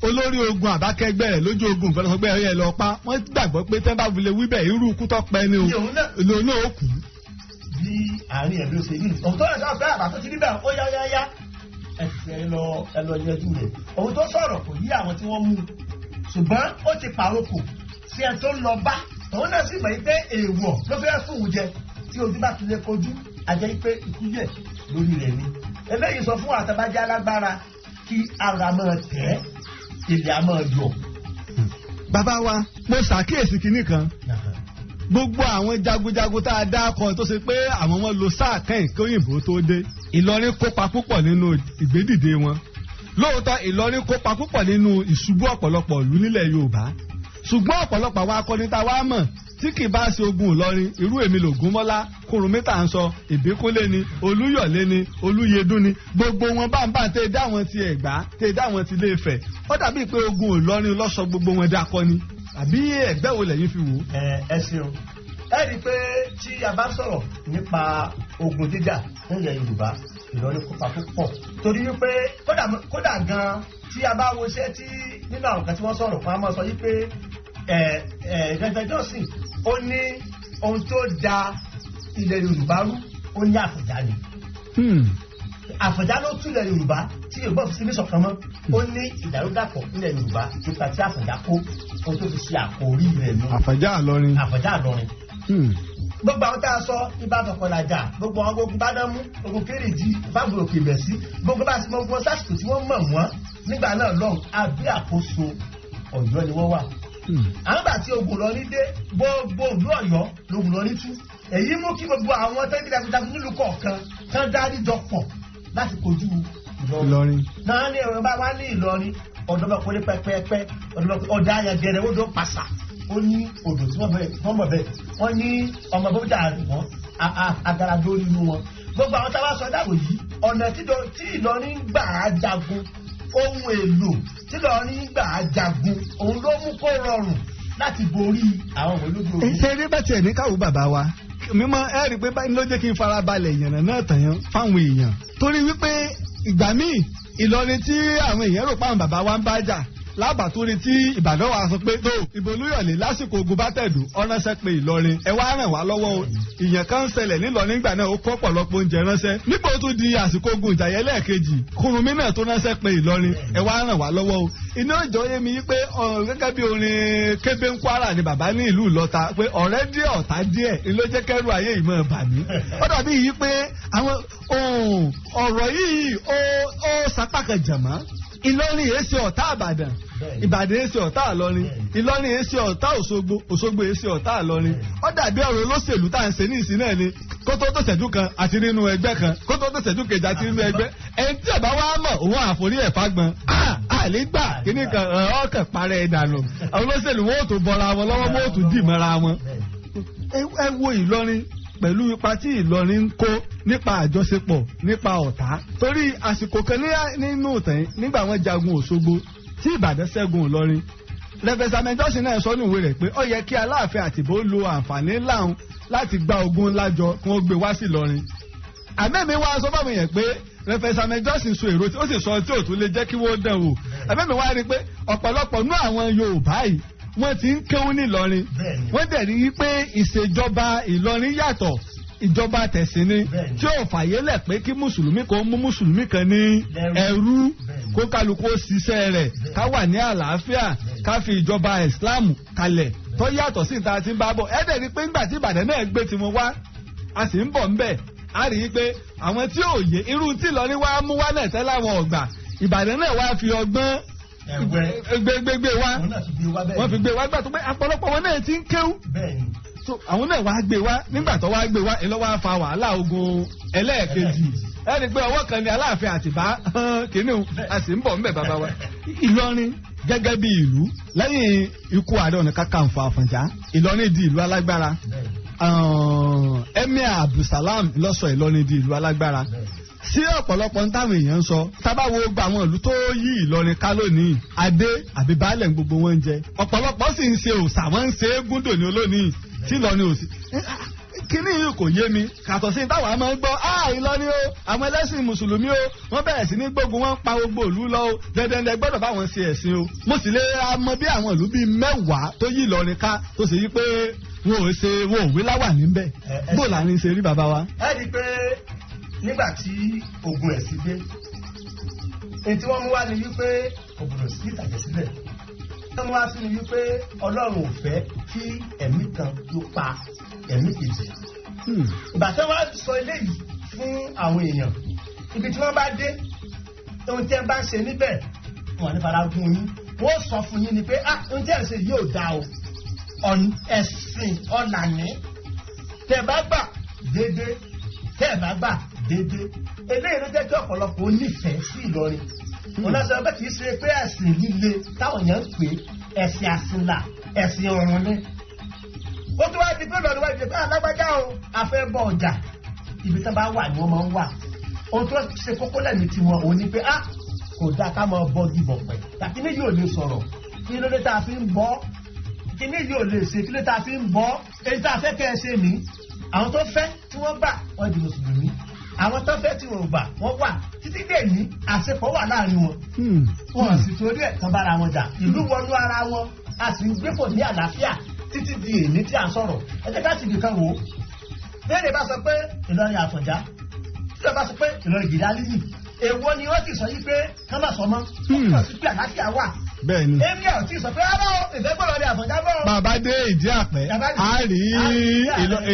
olórí ogun àbákẹ́gbẹ́ rẹ̀ lójú ogun ìfẹ́ lọ́sọ pé ẹ lọ pa, wọ́n gbàgbọ́ pé tẹ́ bá wulẹ̀ wíbẹ̀ irú ikú tó pẹ́ ni o lòun náà ó kú. Bí àárín ẹ̀ ló ṣe rí òun tó rẹ̀ sọ pé àbá tó ti níbẹ̀ ó yá yá yá ẹ lọ ẹ lọ yanjú rẹ̀. Òun tó sọ̀rọ̀ kò yí àwọn tí wọ́n mú un, ṣùgbọ́n ó ti pàrokò sí ẹ tó ń lọ bá òun náà sì mọ̀ pé èèwọ̀ ló fẹ́ fún òun jẹ, tí ojú bá ti lè kojú àjẹ́ pé ikú yẹ̀ lórí rẹ̀ ni. Eléyìí sọ fún àtàbájá alágbára kí ara máa tẹ̀, ilẹ̀ a máa yọ̀. Bàbá wa, mo ṣàkíyèsí kinní kan. Gbogbo àwọn jagunjagun tá a dá kọ tó ṣe pé àwọn wọn lo sáà kẹ́yìn kí òyìnbó tó dé, Ìlọrin kópa púpọ̀ nínú ìgbédìde wọn. Lóòótọ́ Ìlọrin kópa púpọ̀ nínú ìṣubú ọ̀pọ̀lọpọ̀ ìlú nílẹ̀ Yorùbá, ṣùgbọ́n ọ̀pọ̀lọpọ̀ àwọn akọni tá a wá mọ̀ tí kì í bá ṣe ogun Ìlọrin, irú èmi l'Ògúnmọ́lá, Kúrúnmí tá à ń sọ, Ìbíkúnlé ni, Olúyọ̀lé ni, Olúyẹdùn ni, gbogbo wọn bá ń bá tẹ dá wọn ti Ẹ̀gbá, tẹ dá wọn ti Ilé Ifẹ̀, ó dàbí pé ogun Ìlọrin ló sọ gbogbo wọn dakọni. Àbí ẹgbẹ́ wo lẹ́yìn fi wò ó? Ẹ ṣeun. Ẹ rí i pé tí a bá sọ̀rọ̀ nípa ogun jíjà nílẹ̀ Yorùbá, Ìlọrin kópa púpọ̀, torí wípé kódà gan tí a bá wo iṣẹ́ tí nínú àwọn kan tí wọ́n sọ̀rọ̀ fún, a máa sọ wípé Reverend Johnson ó ní ohun tó da ilẹ̀ Yorùbá rú, ó ní Àfọ̀njá ni. Àfọ̀njá ló tú ilẹ̀ Yorùbá tí Yorùbá fi sí ní ṣọ̀kan mọ́. Ó ní ìdàrúdàpọ̀ ilẹ̀ Yorùbá nípa tí Àfọ̀njá kó ohun tó fi ṣe àkórí rẹ̀ nù. Àfọ̀njá Ìlọrin. Àfọ̀njá Ìlọrin. Gbogbo àwọn tá a sọ ibà tọkọlájà, gbogbo àwọn ogun bádámú, ogun kéréjì, fábùrò kìbẹ̀sí, gbogbo bá ti gbogbo sásìkò tí wọ́n mọ̀ wọ́n nígbà náà lọ́hùn, abẹ́ àkóso Ọ̀yọ́ ni wọ́n wà. Àwọn gbà tí ogun Ìlọrin dé, gbogbo ìlú Ọ̀yọ́ lógun Ìlọrin tú. Èyí mú kí gbogbo àwọn tẹ́lẹ̀ jagunjagun nílùú kọ̀ọ̀kan tán dárí jọ pọ̀ láti kojú Ìlọrin. Náà ní ẹ̀rọ bá wá ní Ìlọrin, ọ̀dọ́mọkùnrin pẹ́pẹ́pẹ́, ọ̀dà ayẹgẹrẹ ó dó pàṣà, ó ní odò tí wọ́n mọ̀ bẹ́ẹ̀, wọ́n ní ọmọ bóbá wọn agara lórí inú wọn. Gbogbo àwọn táwa sọ dáàbò yìí, ọ̀nà tí Ìlọrin gbà á jagun, ohun èlò tí Ìlọrin gbà á jagun, òun ló mú kó rọrùn láti borí àwọn òwe lójú ogun. Ṣé eré bá tiẹ̀ ní káwọ́ bàbá wa mímọ́, ẹ rí i pé báyìí ló jẹ́ kí n farabalẹ̀ ìyànnà náà tàn yán fáwọn èèyàn, torí wípé ìgbà míì Ìlọrin tí àwọn èèyàn rò páwọn bàbá wa ń bá jà, Lábàtúrí tí Ìbàdàn wa sọ pé tó Ìbà Olúyọ̀lé lásìkò ogun bá tẹ̀dù ọ̀ránṣẹ́ pé Ìlọrin, ẹ wá ràn wá lọ́wọ́ o. Ìyẹn kan ń ṣẹlẹ̀ nílọrin nígbà náà, ó kó ọ̀pọ̀lọpọ̀ oúnjẹ ránṣẹ́. Nígbà ó tún di àsìkò ogun Ìjàyè lẹ́ẹ̀kejì, Kúrúnmí náà tó ránṣẹ́ pé Ìlọrin, ẹ wá ràn wá lọ́wọ́ o. Iná ìjọ yé mi pé gẹ́gẹ́ bí orin Kébé ń Kwara ni bàbá ní ìlú Ìlọta pé ọ̀rẹ́ díẹ̀ ọ̀tá díẹ̀ ni ló jẹ́ kẹ́rù ayé ìmọ̀ bà mí. Ó dàbí yìí pé àwọn ọ̀rọ̀ yìí ó sapá kan jàmọ́. Ìlọrin èé ṣe ọ̀tá Ìbàdàn, Ìbàdàn èé ṣe ọ̀tá Ìlọrin, Ìlọrin èé ṣe ọ̀tá Òṣogbo, Òṣogbo èé ṣe ọ̀tá Ìlọrin. Ó dàbí ọ̀rọ̀ olóṣèlú tá à ń ṣe ní ìsìn náà ni, kó tó tó ṣẹ́jú kan àti nínú ẹgbẹ́ kan, kó tó tó ṣẹ́jú kejì àti nínú ẹgbẹ́. Ẹni tí ọba wa mọ̀ òun àforí ẹ̀ fagbọn àlégbà kíní kan ọkàn parẹ́ ìdànù. Àwọn olóṣèlú wọn ò tó bọra wọn lọ́wọ́, wọn ò tó dì mọ́ra wọn. Ẹ wo Ìlọrin pẹ̀lú ipa tí Ìlọrin ń kó nípa àjọṣepọ̀, nípa ọ̀tá. Torí àsìkò kan nínú ìtàn nígbà wọn jagun Òṣogbo tí Ìbàdàn ṣẹ́gun Ìlọrin, Rẹ̀fẹ̀sàmẹ́ Johnson náà sọ nínú ìwé rẹ̀ pé ó yẹ kí Aláàfin Àtìbó lo àǹfààní láhùn láti gba ogun ńlá jọ kí wọ́n gbé wá sí Ìlọrin. Àmẹ́mi wá sọ fáwọn èèyàn pé Rẹ̀fẹ̀sàmẹ́ Johnson sọ èrò tí ó sì sọ tí ò tún lè jẹ́ kí wọ́n dán wò. Àmẹ́mi wá rí i pé ọ̀pọ̀lọpọ̀ nú àwọn Yorùbá yìí wọ́n ti ń kéwú ní Ìlọrin, wọ́n dẹ̀ rí i pé ìṣèjọba Ìlọrin yàtọ̀, ìjọba tẹ̀sìn ni tí ò fàyè lẹ̀ pé kí mùsùlùmí kan mú mùsùlùmí kan ní ẹrú, kó kálukú ó ṣiṣẹ́ rẹ̀, ká wà ní àlàáfíà, ká fi ìjọba Islam kalẹ̀ tó yàtọ̀ sí ìta tí ń bá bọ̀. Ẹ dẹ̀ rí i pé ńgbà tí Ìbàdàn náà gbé tiwọn wá, a sì ń bọ̀ ńbẹ̀, a rí i pé àwọn tí ò yé irú tí Ìlọrin wá mú wá náà tẹ́lẹ̀ àwọn ọ̀gbà, Ìbàdàn náà wá fi ọgbọ́n gbégbégbé wá, wọ́n fi gbé wá gbà tó pé ọ̀pọ̀lọpọ̀ wọn náà ti ń kéwú, so àwọn náà wá gbé wá. Nígbà tó wá gbé wá ẹ lọ́ wá fa wàhálà ogun ẹlẹ́ẹ̀kejì. Ẹ rí i pé ọwọ́ kan ni Aláàfin Àtìbá kìíní, a sì ń bọ̀ ńbẹ̀ bàbá wa. Ìlọrin gẹ́gẹ́ bí ìlú lẹ́yìn ikú Ààrẹ Ọ̀nà Kakanfò Àfọ̀njá, Ìlọrin di ìlú alágbára. Emir Abdulsalam ló sọ Ìlọrin di ìlú alágbára. Sí ọ̀pọ̀lọpọ̀ ń táwọn èèyàn ń sọ, tábà wo gba àwọn ìlú tó yí Ìlọrin ká lónìí, adé àbí baálẹ̀ ń gbogbo wọn ń jẹ, ọ̀pọ̀lọpọ̀ sì ń ṣe òòṣà, wọ́n ń ṣe égún dòní olónìí tí Ìlọrin ò sí. Kíní yìí kò yé mi kàtọ̀ sí táwa máa ń gbọ́, Ìlọrin o, àwọn ẹlẹ́sìn mùsùlùmí o, wọ́n bẹ̀rẹ̀ sí ní gbógun, wọ́n ń pa gbogbo ìlú lọ o, dandan gbọ́dọ̀ bá wọn ṣe ẹ̀sìn o. Mo sì lè mọ bí àwọn ìlú bíi 10 tó yí Ìlọrin ká tó ṣe yí pé wọn ò ṣe wọn ò wé láwà níbẹ̀. Bó láàrin ṣe rí bàbá wa. Ẹ rí i pé nígbà tí ogun ẹ̀sìn dé, èyí tí wọ́n mú wá ni wípé kò gbọdọ̀ sí ìtàjẹ̀ sílẹ̀. Wọ́n mú wá sí ni wípé Ọlọ́run ò fẹ́ kí ẹ̀mí kan ló pa ẹ̀mí kejì. Ìgbà tí wọ́n sọ eléyìí fún àwọn èèyàn, ibi tí wọ́n bá dé, ohun tí ẹ bá ń ṣe níbẹ̀, wọ́n ní fara gún yín. Wọ́n sọ fún yín ni pé ohun tí ẹ ń ṣe yìí ò dáa o, ẹ̀sìn ọ̀làní tẹ́ bá gbà déédéé, tẹ́ bá gbà déédéé. Eléyìí ló jẹ́ kí ọ̀pọ̀lọpọ̀ onífẹ̀ẹ́ sí Ìlọrin. Ọlọ́sọ pé kì í ṣe pé ẹ̀sìn líle táwọn èèyàn ń pè ẹ̀sìn àsìnlà, ẹ̀sìn ọ̀run ni. Ó tún wá di pé Ìlọrin wá di pé alágbájá o, a fẹ́ bọ ọjà, ibi tí wọ́n bá wà ni wọ́n máa ń wà. Ohun tó ṣe kókó lẹ́mí tiwọn òun ni pé kò dáa ká máa bọ gibọ̀pẹ̀, tàbí ní yóò lè sọ̀rọ̀, kí ló dé tá a fi ń bọ́, kí ní yóò lè ṣe, kí ló tá a fi ń bọ́, èyí tá a fẹ́ kẹ́ ẹ ṣe mí. Àwọn tó fẹ́ tí wọ́n gbà wọ́n di mùsùlùmí, àwọn tó fẹ́ tí wọ́n gbà wọ́n wà títí dé ní àṣepọ̀ wà láàrin wọn. Wọn sì torí ẹ̀ tán bára wọn jà, ìlú wọnú ara wọn, a sì ń gbé pọ̀ ní àlàáfíà títí di èní tí à ń sọ̀rọ̀. Ẹ jẹ́ ká sì nìkan wò ó. Béèrè bá sọ pé Ìlọrin Àfọ̀njá, tí wọ́n bá sọ pé Ìlọrin Gìdálílì, èwo ni wọ́n ti sọ yí pé kán má sọ mọ́? Wọ́n sọ pé àlàáfíà wà. Bẹ́ẹ̀ni. Èmi ò tí sọ pé rárá o, ìfẹ́ gbọ́dọ̀ ní Àfọ̀njá bọ̀. Bàbá dé ìdí àpẹ́, a rí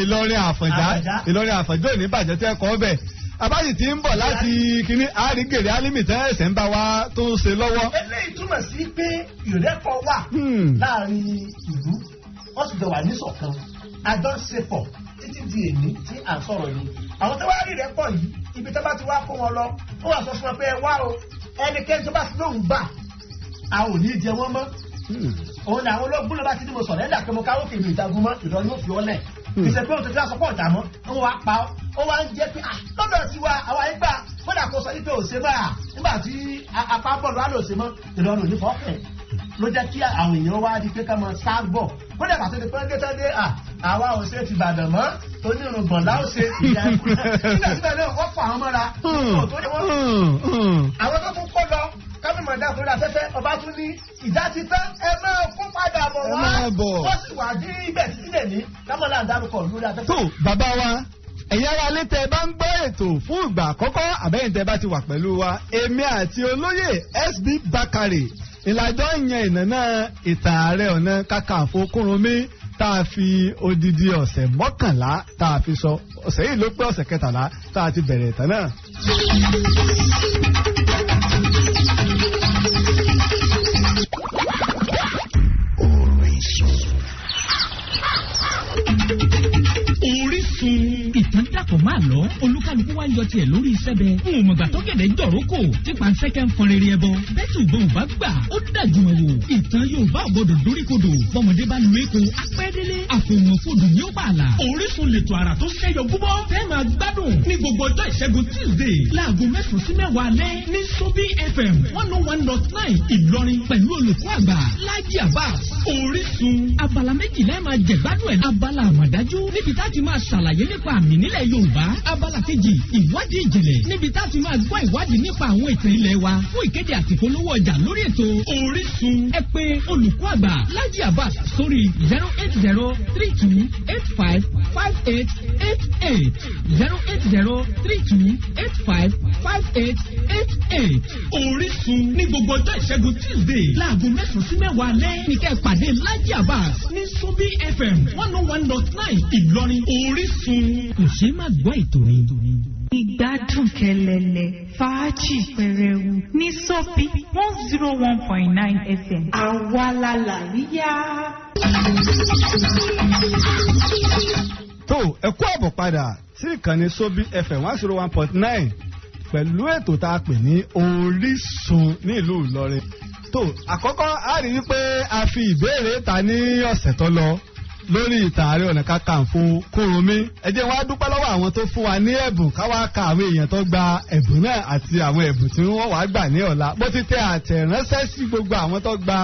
Ìlọrin Àfọ̀njá, Ìlọrin Àfọ̀njá ò ní bàjẹ́ tẹ́ kọ́ bẹ̀. Àbáyì tí ń bọ̀ láti kíní àrígèrè Álímì tẹ́ ẹ̀sẹ̀ ń bá wa tó ń ṣe lọ́wọ́. Eléyìí túmọ̀ sí pé ìrẹ́pọ̀ wà láàrin ìlú, wọ́n sì jọ wà níṣọ̀kan, àjọṣepọ̀ títí di èní tí à ń sọ̀rọ̀ yìí. Àwọn tó wá rí ìrẹ́pọ̀ yìí, ibi tó bá ti wá kó wọn lọ, wọ́n wá sọ fún wọn pé ẹ wá o, ẹnikẹ́ni tó bá ti lóhùn gbà, a ò ní jẹ wọ́n mọ́. Òun ni àwọn ológun ló bá ti ní mo sọ̀rọ̀ ẹ̀dà pé mo káwọ́ kèmí ìjagun mọ́, Ìlọrin ó fi ọ́ lẹ̀. Ìṣe pé òun tó ti wá sọ pé ọ̀jà mọ́, wọ́n wá pa ọ́. Ó wá ń jẹ́ pé lọ́dọ̀ tiwa àwa yìí gbà kódà kó sọ yìí pé ò ṣe máa nígbà tí apá bọ́ọ̀lù á lò ṣe mọ́, Ìlọrin ò ní fọ́ọ̀kẹ́. Ló jẹ́ kí àwọn èèyàn wá di pé ká máa sá bọ̀. Kódà pàṣẹ ti pẹ́ dé àwa ò ṣe ti Ìbàdàn mọ́, onírùngbọ̀n láò ṣe ìyá ẹ̀kú. Nígbà síbẹ̀ náà wọ́n fà wọ́n mọ́ra. Àwọn tó tún kó lọ kábí ìmọ̀ dákúrẹ́ afẹ́fẹ́ ọba tún ní ìjà ti tán, ẹ máa kó padà bọ̀ Ẹ wá. máa bọ̀. Wọ́n sì wà ní ibẹ̀ títí lè ní kámọ́lá ń dárúkọ lórí afẹ́fẹ́. Tó bàbá wa, ẹ̀yin ará ilé tẹ́ ẹ bá ń gbọ́ ètò fún ìgbà àkọ́kọ́, àbẹ́yìn tẹ́ bá ti wà pẹ̀lú wa, èmi àti olóyè SB Bakare ìlàjọ yan ìnànà ìtàn Ààrẹ Ọ̀nà Kakanfò Kúrúnmí tá a fi odidi ọ̀sẹ̀ 11 tá a fi sọ. Ọ̀sẹ̀ yìí ló pé ọ̀sẹ̀ 13 tá a ti bẹ̀rẹ̀ ìtàn náà. Orísun ìtàn dàpọ̀ máa lọ, olúkálukú wá ń yọ tiẹ̀ lórí iṣẹ́ bẹ́ẹ̀. N ò mọ̀gbà tó gẹ̀dẹ̀ ń jọ̀rọ̀ kò tí pàǹsẹ́kẹ́ ń fọn rere ẹbọ bẹ́ẹ̀ tí ògbọ́n ò bá gbà ó dàjú ẹ̀ wò. Ìtàn Yorùbá ò gbọdọ̀ dóríkodò, bọ́mọdé bá lu èkó apẹ́délé àfòmọ̀fòdù ní ó bà là. Orísun lètò àrà tó ṣẹ́yọ gúbọ́ fẹ́ máa gbádùn ní gbogbo ọjọ́ ìṣẹ́gun Tuesday láago 9 sí 10 alẹ́ ní Sobi FM 101.9 Ìlọrin pẹ̀lú olùkọ́ àgbà Lájí Abbas. Orísun abala méjìlá ẹ̀ máa jẹ̀gbádùn ẹ̀. Abala àmọ̀dájú níbi tá a ti máa ṣàlàyé nípa àmì nílẹ̀ Yorùbá. Abala kejì, ìwádìí ìjìnlẹ̀ níbi tá a ti máa gbọ́ ìwádìí nípa àwọn ìtàn ilẹ̀ wa. Fún ìkéde àti ìpolówó ọjà lórí ètò Orísun, ẹ pè olùkọ́ àgbà Lájí Abbas sórí 08032855888, 08032855888. Orísun ní gbogbo ọjọ́ ìṣẹ́gun Tuesday láago 9 sí 10 alẹ́ ní kẹ́ ẹ pàdé Lájí Abbas ní Sobi FM 101.9 Ìlọrin. Orísun kò ṣeé má gbọ́ ètò ni. Ìgbádùn kẹlẹlẹ, fàájì pẹrẹwu ní Sóbì 101.9 FM. Àwa la làríyá. Tó ẹ kú àbọ̀ padà sí ìkànnì Sobi FM 101.9 pẹ̀lú ètò tá a pè ní Orísun ní ìlú Ìlọrin. Tó àkọ́kọ́, a rí wípé a fi ìbéèrè ta ní ọ̀sẹ̀ tó lọ lórí ìtàn Ààrẹ Ọ̀nà Kakanfò Kúrúnmí. Ẹ jẹ́ wá dúpẹ́ lọ́wọ́ àwọn tó fún wa ní ẹ̀bùn, ká wá ka àwọn èèyàn tó gba ẹ̀bùn náà àti àwọn ẹ̀bùn tí wọ́n wàá gbà ní ọ̀la. Bó ti tẹ àtẹ̀ránṣẹ́ sí gbogbo àwọn tó gba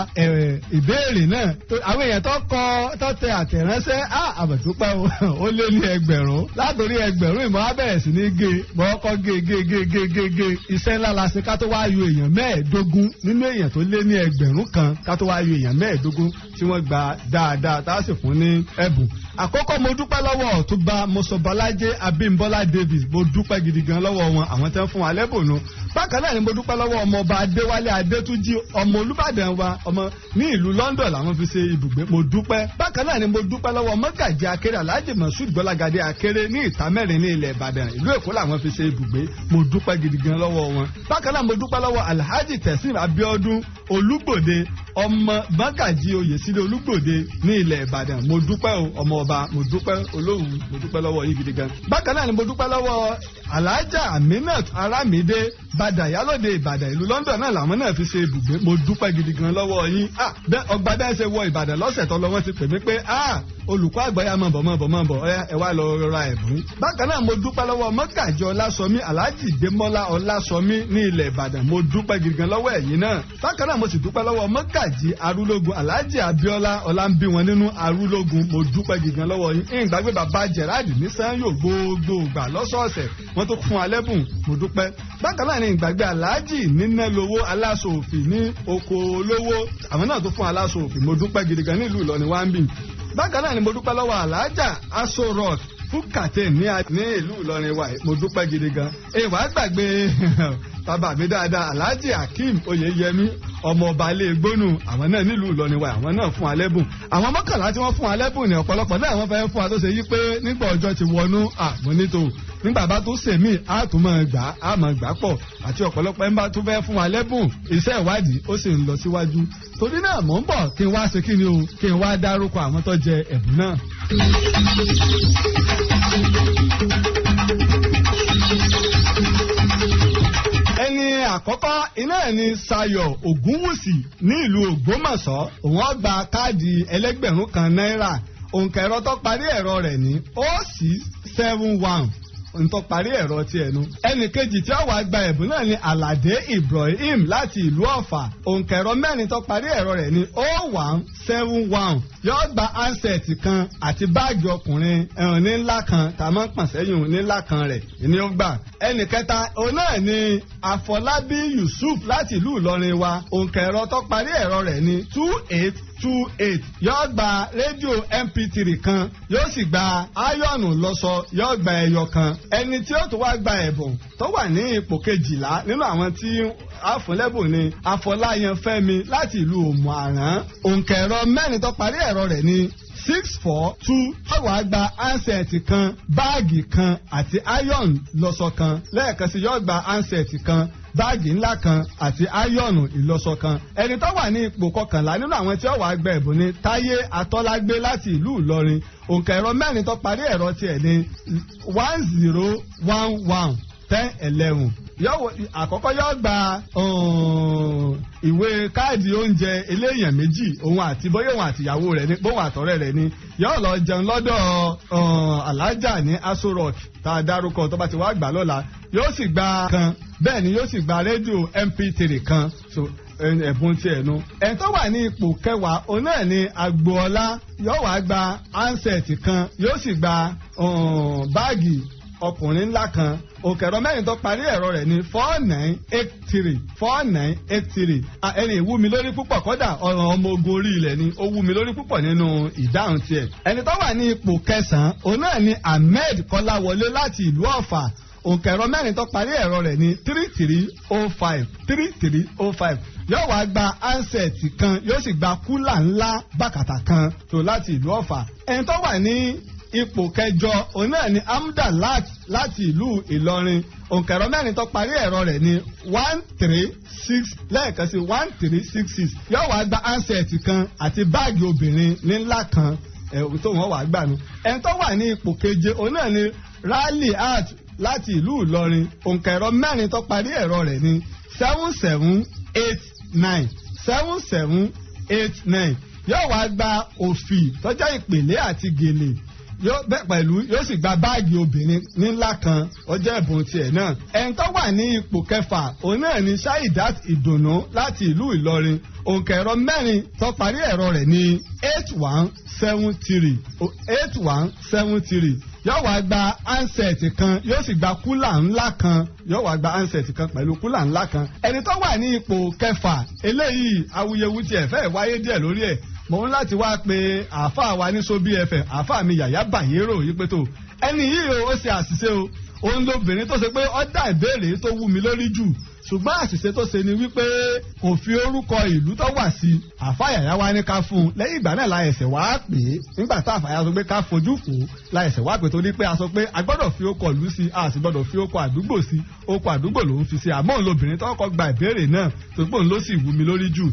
ìbéèrè náà, àwọn èèyàn tó kọ tó tẹ àtẹ̀ránṣẹ́ á àbẹ̀dúpẹ́ o, ó lé ní 1,000. Látòrí 1,000 ìmọ̀ á bẹ̀rẹ̀ sí ní gé mọ́ kọ́ gé gé gé gé gé gé. Iṣẹ́ ńlá la ṣe ká tó wá yọ èèyàn 15 nínú èèyàn tó lé ní 1,000, ká tó wá yọ èèyàn 15 tí wọ́n gba dáadáa tá a sì fún ní ẹ̀bùn. Àkọ́kọ́, mo dúpẹ́ lọ́wọ́ Ọ̀túnba Mọ́sọ̀bọ́lájẹ́ Abímbọ́lá Davis. Mo dúpẹ́ gidi gan lọ́wọ́ wọn, àwọn tẹ́ ń fún wa lẹ́bùn nu. Bákan náà ni mo dúpẹ́ lọ́wọ́ ọmọọba Adéwálé Adétúnjì, ọmọ Olúbàdàn wa, ọmọ ní ìlú London làwọn fi ṣe ibùgbé. Mo dúpẹ́. Bákan náà ni mo dúpẹ́ lọ́wọ́ mọ́gàjì Akéré, Alhaji Moshood Gbọ́lágadé Akéré, ní Ìtàmẹ́rin ní ilẹ̀ Ìbàdàn, ìlú Èkó làwọn fi ṣe ibùgbé. Mo dúpẹ́ gidi gan lọ́wọ́ wọn. Bákan náà mo dúpẹ́ lọ́wọ́ Alhaji Teslim Abiodun Olúgbòde, ọmọ mọ́gàjì Oyèsílẹ̀ Olúgbòde ní ilẹ̀ Ìbàdàn. Mo dúpẹ́ o, ọmọ ọba. Mo dúpẹ́ olóhùn, mo dúpẹ́ lọ́wọ́ yín gidi gan. Bákan náà ni mo dúpẹ́ lọ́wọ́ Alhaja Aminat Aramide Bàdà Yálòde Ìbàdàn, ìlú London náà làwọn náà fi ṣe ibùgbé. Mo dúpẹ́ gidi gan lọ́wọ́ yín. Ah, bẹ́ẹ̀ ọgbà bẹ́ẹ̀ ṣe wọ Ìbàdàn lọ́sẹ̀ tó lọ, wọ́n ti pè mí pé, "Ah, olùkọ́ àgbáyà, mọ̀ bọ̀ mọ̀ bọ̀ mọ̀ bọ̀, ẹ wá lọ ra ẹ̀bùn." Bákan náà mo dúpẹ́ lọ́wọ́ mọ́gàjì Ọlásọmí, Alhaji Démọ́lá Ọlásọmí ní ilẹ̀ Ìbàdàn. Mo dúpẹ́ gidi gan lọ́wọ́ ẹ̀yin náà. Bákan náà mo sì dúpẹ́ lọ́wọ́ mọ́gàjì Arúlógún, Alhaji Abíọ́lá Ọlámbíwọn nínú Arúlógún. Mo dúpẹ́ gidi gan lọ́wọ́ yín. Ìgbàgbé bàbá Gerard ní Sanyo, gbogbo ìgbà lọ́sọ̀ọ̀sẹ̀ wọ́n tó fún alẹ́bùn. Mo dúpẹ́. Bákan náà ni ìgbàgbé Alhaji níná lowó aláṣọ òfì ní oko olówó, àwọn náà tó fún aláṣọ òfì. Mo dúpẹ́ gidi gan nílùú Ìlọrin wá ń bì. Bákan náà ni mo dúpẹ́ lọ́wọ́ Alhaja Aso Rock fún kàtẹ́ ní ìlú Ìlọrin wa. Mo dúpẹ́ gidi gan. Ìwà gbàgbé bàbá mi dáadáa, Alhaji Akeem Oyeyemi, ọmọ ọba ilé gbónú, àwọn náà nílùú Ìlọrin wa, àwọn náà fún alẹ́bùn. Àwọn 11 tí wọ́n fún alẹ́bùn ní ọ̀pọ̀lọpọ̀ náà wọ́n fẹ́ fún wa tó ṣe yí pé nígbà ọjọ́ ti wọnú àmúnító, nígbà bá tó sèmí á tún máa gbà á máa gbà pọ̀ àti ọ̀pọ̀lọpọ̀ ẹ̀ ń bá tún fẹ́ fún wa lẹ́bùn. Iṣẹ́ ìwádìí ó sì ń lọ síwájú, torí náà mò ń bọ̀ kí n wá ṣe kí ni o, kí n wá dárúkọ àwọn tó jẹ ẹ̀bùn náà. Ẹni àkọ́kọ́ iná ẹ̀ ni Sayọ̀ Ògúnwùsì ní ìlú Ògbómọ̀ṣọ́. Òun ó gba káàdì 1,000 náírà. Òǹkà ẹ̀rọ tó parí ẹ̀rọ rẹ̀ ní 0671. Ntọ́ parí ẹ̀rọ tiẹ̀ nu. Ẹnì kejì tí ó wàá gba ẹ̀bùn náà ni Aládé Ibrahim láti ìlú Ọ̀fà. Òǹkẹ̀rọ mẹ́rin tó parí ẹ̀rọ rẹ̀ ni 0171. Yóò gba handset kan àti báàgì ọkùnrin ẹ̀hàn ní ńlá kan tá a máa ń pọ̀n sẹ́yìn ní ńlá kan rẹ̀ ni ó gbà. Ẹnì kẹta òun náà ni Àfọlábí Yusuf láti ìlú Ìlọrin wa. Òǹkẹ̀rọ tó parí ẹ̀rọ rẹ̀ ni 2828. Yóò gba rédíò MP3 kan, yóò sì gba áyọ̀nù lọ́sọ, yóò gba ẹyọ kan. Ẹni tí ó tún wá gba ẹ̀bùn tó wà ní ipò kejìlá nínú àwọn tí àfúnlẹ́bùn ni Afọláyan Fẹ́mi láti ìlú Òmù-Àrán. Òǹkẹ̀rọ mẹ́rin tó parí ẹ̀rọ rẹ̀ ni 642. Ó wàá gba handset kan, báàgì kan àti iron lọ́sọ kan. Lẹ́ẹ̀kan sí, yóò gba handset kan, báàgì ńlá kan àti áyọ̀nù ìlọsọ kan. Ẹni tó wà ní ipò kọkànlá nínú àwọn tí ó wàá gba ẹ̀bùn ni Táyé Atọ́lágbé láti ìlú Ìlọrin. Òǹkà ẹ̀rọ mẹ́rin tó parí ẹ̀rọ tiẹ̀ ní 1011, 1011. Àkọ́kọ́, yóò gba ìwé káàdì oúnjẹ eléèyàn méjì, òun àti bóyá òun àti ìyàwó rẹ̀ ni, bóun àtọ̀rẹ́ rẹ̀ ni, yóò lọ jẹun lọ́dọ̀ alájà ní Aso Rock tá a dárúkọ. Tó bá ti wá gbà lọ́la, yóò sì gba kan, bẹ́ẹ̀ ni yóò sì gba rédíò MP3 kan. So ẹ̀bùn tiẹ̀ nu. Ẹni tó wà ní ipò kẹwàá, òun náà ni Agboola. Yóò wá gba handset kan, yóò sì gba báàgì ọkùnrin ńlá kan. Òkèrọ mẹ́rin tó parí ẹ̀rọ rẹ̀ ní 4983, 4983. Ẹni ìwú mi lórí púpọ̀, kọ́dà ọ̀ràn ọmọ ogun orí ilẹ̀ ni ó wú mi lórí púpọ̀ nínú ìdáhùn tiẹ̀. Ẹni tó wà ní ipò kẹsàn-án, òun náà ni Ahmed Kọ́láwọlé láti ìlú Ọ̀fà. Òǹkẹ̀rọ mẹ́rin tó parí ẹ̀rọ rẹ̀ ní 3305, 3305. Yóò wá gba handset kan, yóò sì gba cooler ńlá bàkàtà kan tó láti ìlú Ọ̀fà. Ẹni tó wà ní ipò kẹjọ, òun náà ni Amdalat láti ìlú Ìlọrin. Òǹkẹ̀rọ mẹ́rin tó parí ẹ̀rọ rẹ̀ ní 136, lẹ́ẹ̀kan sí, 1366. Yóò wá gba handset kan àti báàgì obìnrin ní ńlá kan tó wọ́n wàá gbà nù. Ẹni tó wà ní ipò keje, òun náà ni Rally Art láti ìlú Ìlọrin. Òǹkẹ̀rọ mẹ́rin tó parí ẹ̀rọ rẹ̀ ní 7789, 7789. Yóò wá gba òfì tọ́jà ìpèlé àti gèlè yóò bẹ́ẹ̀ pẹ̀lú, yóò sì gba báàgì obìnrin ńlá kan. Ó jẹ́ ẹ̀bùn tiẹ̀ náà. Ẹni tó wà ní ipò kẹfà, òun náà ni Shaidat Ìdùnnú láti ìlú Ìlọrin. Òǹkà ẹ̀rọ mẹ́rin tó parí ẹ̀rọ rẹ̀ ní 8173, 8173. Yóò wá gba handset kan, yóò sì gba cooler ńlá kan. Yóò wá gba handset kan pẹ̀lú cooler ńlá kan. Ẹni tó wà ní ipò kẹfà, eléyìí awuyewu tiẹ̀ fẹ́ wáyé díẹ̀ lórí ẹ̀. Mo ń láti wá pé àáfàá wa ní Sóbí FM, àáfàá mi Yàyà Bàyérò yìí, pé tó ẹni yìí o, ó ṣe àṣìṣe o. Òun lóbìnrin tó ṣe pé ó dá ìbéèrè tó wú mi lórí jù, ṣùgbọ́n àṣìṣe tó ṣe ni wípé kò fi orúkọ ìlú tó wà sí. Àáfàá Yàyà wa ní ká fún un. Lẹ́yìn ìgbà náà la ẹ̀sẹ̀ wá pè é. Nígbà tá àfàyà sọ pé ká fojú fò ó, la ẹ̀sẹ̀ wá pè, torí pé a sọ pé a gbọ́dọ̀ fi okọ̀ ìlú sí, a sì gbọ́dọ̀ fi okọ̀ àdúgbò sí. Okọ̀ àdúgbò ló ń fi sí, àmọ́ òun lóbìnrin tó kọ́ gba ìbéèrè náà tó gbóhùn ló sì wú mi lórí jù.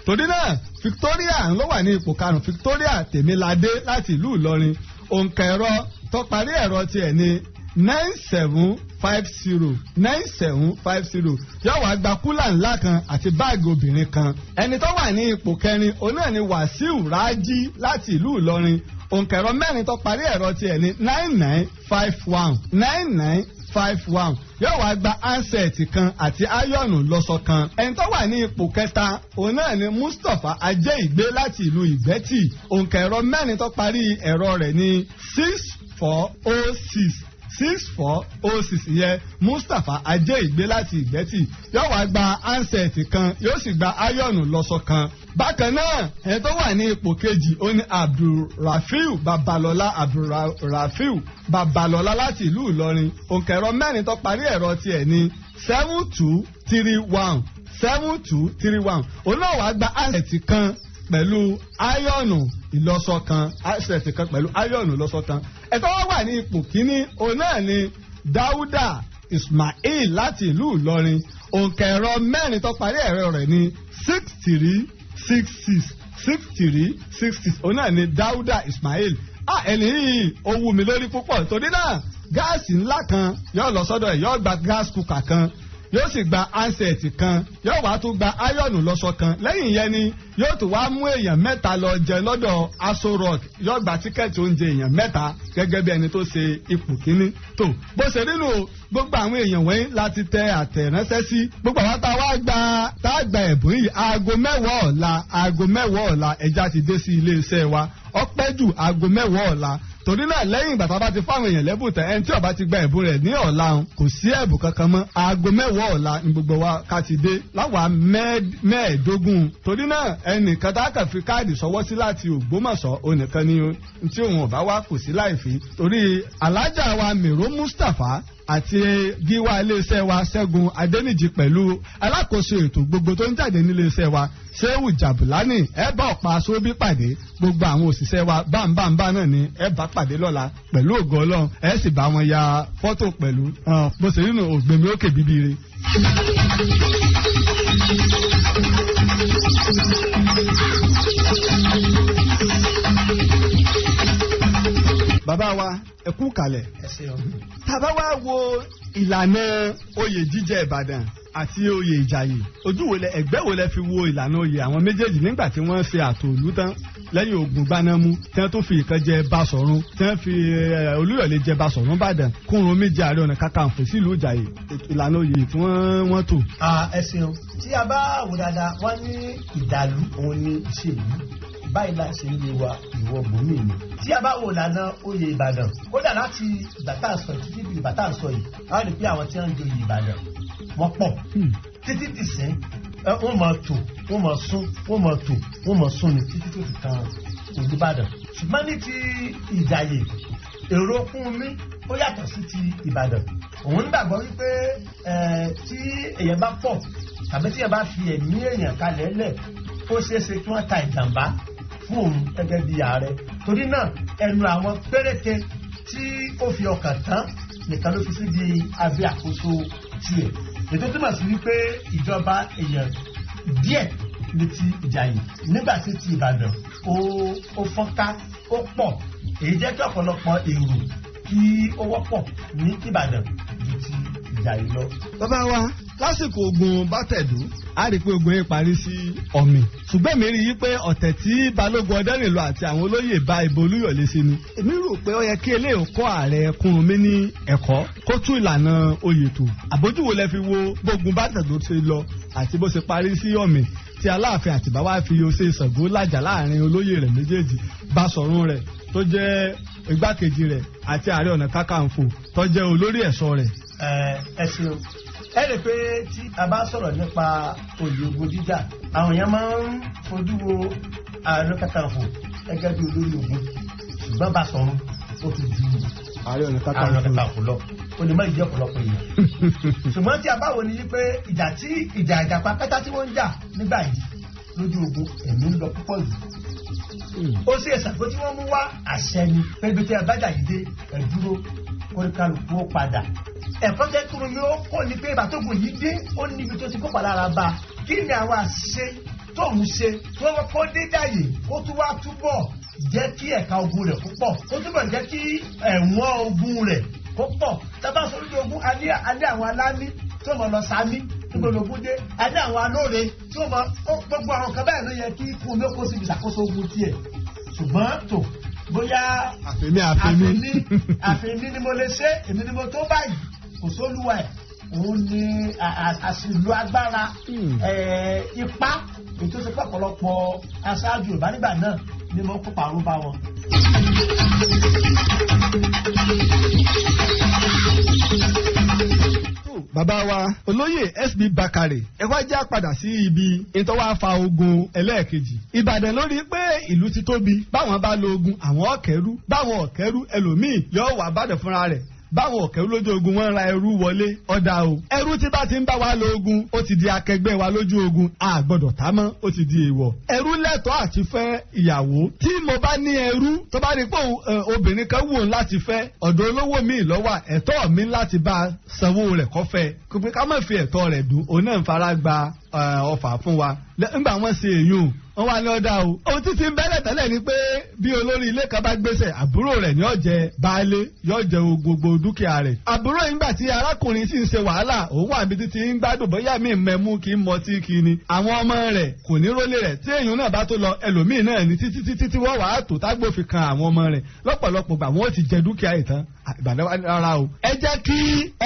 Torí náà, Victoria ló wà ní ipò karùn-ún, Victoria Tèmiládé láti ìlú Ìlọrin. Òǹkà ẹ̀rọ tó parí ẹ̀rọ tiẹ̀ ní 9750, 9750. Yóò wá gba cooler ńlá kan àti báàgì obìnrin kan. Ẹni tó wà ní ipò kẹrin, òun náà ni Wàsíù Rájí láti ìlú Ìlọrin. Òǹkà ẹ̀rọ mẹ́rin tó parí ẹ̀rọ tiẹ̀ ní 9951, 9951. Yóò wá gba handset kan àti áyọ̀nù lọ́sọ kan. Ẹni tó wà ní ipò kẹta, òun náà ni Mustapha Ajé Ìgbé láti ìlú Ìgbẹ́tì. Òǹkà ẹ̀rọ mẹ́rin tó parí ẹ̀rọ rẹ̀ ní 6406, 6406 yẹ Mustapha Ajé Ìgbé láti Ìgbẹ́tì. Yóò wá gba handset kan, yóò sì gba áyọ̀nù lọ́sọ kan. Bákan náà, ẹni tó wà ní ipò kejì, ó ní Abdulrafiu Babalọlá, Abdulrafiu Babalọlá láti ìlú Ìlọrin. Òǹkẹ̀rọ mẹ́rin tó parí ẹ̀rọ tiẹ̀ ní 7231, 7231. Òun náà wàá gba handset kan pẹ̀lú áyọ̀nù ìlọsọ kan, handset kan pẹ̀lú áyọ̀nù ìlọsọ kan. Ẹ̀tọ́ wá wà ní ipò kíní, òun náà ni Dáúdà Ismail láti ìlú Ìlọrin. Òǹkà ẹ̀rọ mẹ́rin tó parí ẹ̀rọ rẹ̀ ní 6366, 6366. Òun náà ni Dáúdà Ismail. Ah, ẹni yìí ó wú mi lórí púpọ̀. Torí náà, gáàsì ńlá kan yóò lọ sọ́dọ̀ ẹ̀, yóò gba gas cooker kan. Yóò sì gba handset kan, yóò wá tún gba áyọ̀nù lọ́sọ kan. Lẹ́yìn ìyẹn ni yóò tún wá mú èèyàn 3 lọ jẹ lọ́dọ̀ Aso Rock, yóò gba tíkẹ́ẹ̀tì oúnjẹ èèyàn 3 gẹ́gẹ́ bí ẹni tó ṣe ipò kíní. Tó bó ṣe nínú gbogbo àwọn èèyàn wọ̀nyí láti tẹ àtẹ̀ránṣẹ́ sí gbogbo àwọn tá a wá gba tá a gba ẹ̀bùn yìí. Aago 10 ọ̀la, aago 10 ọ̀la, ẹja ti dé sí iléeṣẹ́ wa, ọpẹ́ jù aago 10 ọ̀la. Torí náà, lẹ́yìn ìgbà tá a bá ti fáwọn èèyàn lẹ́bùn tán, ẹni tí ó bá ti gba ẹ̀bùn rẹ̀ ní ọ̀la òun, kò sí ẹ̀bùn kankan mọ́. Aago 10 ọ̀la ni gbogbo wa ká ti dé láwa 25. Torí náà, ẹnìkan tá a kàn fi káàdì sọwọ́ sí láti Ògbómọ̀ṣọ́ onìkan ni tí òun ò bá wá kò sí láìfi, torí alájà wa Mèrò Mustapha àti gíwá iléeṣẹ́ wa Ṣẹ́gun Adẹ́nìjì pẹ̀lú alákòóso ètò gbogbo tó ń jáde níléeṣẹ́ wa Ṣéwù Jàbùlánì, ẹ bá ọ̀pá sóbí pàdé. Gbogbo àwọn òṣìṣẹ́ wa báńbáńbá náà ni ẹ bá pàdé lọ́la pẹ̀lú ògo Ọlọ́run, ẹ sì bá wọn ya fọ́tò pẹ̀lú. Bó ṣe nínú ògbèmí òkè bíbí re. Bàbá wa, ẹ kú kalẹ̀. Ẹ ṣeun. Tàbá wá wo ìlànà oyè jíjẹ Ìbàdàn àti oyè Ìjàyè, ojú wo lẹ, ẹgbẹ́ wo lẹ fi wo ìlànà oyè àwọn méjèèjì nígbà tí wọ́n ṣe àtòlú tán lẹ́yìn ogun gbanámú, tí wọ́n tún fi ìkan jẹ Basọ̀run, tí wọ́n fi Olúyọ̀lé jẹ Basọ̀run Ìbàdàn, Kúrúnmí jẹ Ààrẹ Ọ̀nà Kakanfò sílùú Ìjàyè, ìlànà oyè tí wọ́n tò? Ẹ ṣeun. Tí a bá wò dáadáa, wọ́n ní ìdàlú òun ní ìṣèlú báyìí láti ṣe ń lé wa ìwọ bòmí ni. Tí a bá wò lànà oyè Ìbàdàn, kódà láti ìgbà tá à ń sọ yìí títí di ìgbà tá à ń sọ yìí, a rí pé àwọn tí wọ́n ń joyè Ìbàdàn wọ́n pọ̀ títí dì sí. Wọ́n máa tò, wọ́n máa sún, wọ́n máa tò, wọ́n máa sún ni títí tó fi kan Olúbàdàn. Ṣùgbọ́n ní ti Ìjàyè, èrò fún mi ó yàtọ̀ sí ti Ìbàdàn. Òun nígbàgbọ́ wípé tí èèyàn bá pọ̀ tàbí tí èèyàn bá fi ẹ̀mí èèyàn kalẹ̀ lẹ̀, ó ṣeé ṣe kí wọ́n ta ìjàmbá fún òun gẹ́gẹ́ bí ààrẹ. Torí náà, ẹnu àwọn péréte tí ó fi ọkàn tán nìkan ló fi síbi abẹ́ àkóso tiẹ̀. Ètò túmọ̀ sí wípé ìjọba èèyàn díẹ̀ ní ti Ìjàyè, nígbà tí ti Ìbàdàn ó fọ́nká, ó pọ̀. Èyí jẹ́ kí ọ̀pọ̀lọpọ̀ èrò kí ó wọ́pọ̀ ní Ìbàdàn ju ti Ìjàyè lọ. Bàbá wa, lásìkò ogun Bátẹ̀dó, a rí i pé ogun yẹn parí sí Ọ̀mì, ṣùgbọ́n èmi rí i pé ọ̀tẹ̀ tí Balógun Ọdẹ́rìnlọ àti àwọn olóyè bá ìbò Olúyọ̀lé sí ni. Èmi rò pé ó yẹ kí eléyìí kọ́ ààrẹ Kúrúnmí ní ẹ̀kọ́, kó tún ìlànà oyè tò. Àbójúwo lẹ fi wo gbógun Bátẹ̀dó ṣe lọ àti bó ṣe parí sí Ọ̀mì, tí Aláàfin Àtìbá wá fi ose Ṣàngó làjà láàrin olóyè rẹ̀ méjèèjì, Basọ̀run rẹ̀ tó jẹ́ igbákejì rẹ̀ àti Ààrẹ Ọ̀nà Kakanfò tó jẹ́ olórí ẹ̀ṣọ́ rẹ̀? Ẹ ṣeun. Ẹ rí i pé tí a bá sọ̀rọ̀ nípa oyè ogun jíjà, àwọn èèyàn máa ń fojú wo Ààrẹ Kakanfò gẹ́gẹ́ bí olórí ogun, ṣùgbọ́n Basọ̀run ó ti ju Ààrẹ Ọ̀nà Ààrẹ Ọ̀nà Kakanfò lọ. Ó lè má yí ọ̀pọ̀lọpọ̀ èèyàn, ṣùgbọ́n tí a bá wo ni wípé ìjà tí ìjà ìjàpá pátá tí wọ́n ń jà nígbà yìí lójú ogun, ẹ̀mí ń lọ púpọ̀ jù. Ó sì ẹ̀sàgbó tí wọ́n mú wá àṣẹ ni pé ibi tí ẹ bá jà yìí dé, ẹ dúró, kóríkálukú ó padà. Ẹ̀kọ́ tẹ́ kúrú ni ó kọ́ ni pé ìbátógun yìí dé, ó níbi tó ti kópa lára bá kí ni àwọn àṣìṣe tóun ṣe tó kó dé dàyè, kó tún wá túbọ̀ jẹ́ kí ẹ̀ka ogun rẹ̀ kó pọ̀, kó túbọ̀ jẹ́ kí ẹ̀wọ̀n ogun rẹ̀ kó pọ̀. Tábà sọ lójú ogun, a ní àwọn alámí tó mọ̀ lọ sámi níbo lógun dé, a ní àwọn alóore tó mọ̀ gbogbo àwọn kan. Báyìí ló yẹ kí kún ló kó síbi ìṣàkóso ogun tiẹ̀, ṣùgbọ́n tó bóyá àfẹ́mí àfẹ́mí àfẹ́mí ni mo lè ṣe, èmi ni mo tó báyìí, kò sólúwa ẹ̀. Òun ni àṣìlò agbára, ipá ètò ìṣe pọ̀pọ̀lọpọ̀ aṣáájú Yorùbá nígbà náà ni mo kópa àrùn bá wọn. Bàbá wa olóyè SB Bakare, ẹ wá já padà sí ibi ìtọ́wá fa ogun ẹlẹ́ẹ̀kejì Ìbàdàn lórí pé ìlú ti tóbi, báwọn bá lo ogun àwọn ọ̀kẹ́rú, báwọn ọ̀kẹ́rú ẹlòmíì yóò wà bàdàn fúnra rẹ̀, báwọn ọ̀kẹ́rú lójú ogun, wọ́n ra ẹrú wọlé. Ọ̀dà o, ẹrú tí bá ti ń bá wa lo ogun, ó ti di akẹgbẹ́ wa lójú ogun, a gbọ́dọ̀ tá mọ́, ó ti di èèwọ̀. Ẹrú lẹ́tọ̀ọ́ àti fẹ́ ìyàwó. Tí mo bá ní ẹrú tó bá rí pé obìnrin kan wù ú láti fẹ́, ọ̀dọ̀ olówó mi lọ́wọ́, ẹ̀tọ́ mi láti bá a sanwó rẹ̀ kó fẹ́, pé ká má fi ẹ̀tọ́ rẹ̀ dùn, òun náà ń fara gba ọfà fún wa. Nígbà wọ́n ṣe èyún, wọ́n wá ní ọ̀dà o. Ohun títí ń bẹ́lẹ̀ tẹ́lẹ̀ ni pé bí olórí ilé kan bá gbéṣẹ̀, àbúrò rẹ̀ ni yóò jẹ baálé, yóò jẹ gbogbo dúkìá rẹ̀. Àbúrò yìí, nígbà tí arákùnrin sì ń ṣe wàhálà, òun wà níbi títí ń gbádùn, bóyá mi mẹ́mú kí n mọtí kí ni. Àwọn ọmọ rẹ̀ kò ní rólé rẹ̀. Tí èyún náà bá tó lọ, ẹlòmíì náà ní títí títí tí wọ́n wàá tó tágbó fi kan àwọn ọmọ rẹ̀. Lọ́pọ̀lọpọ̀ gbà, wọ́n ti jẹ dúkìá ìtàn. Ìbàdàn wa ní rárá o. Ẹ jẹ́ kí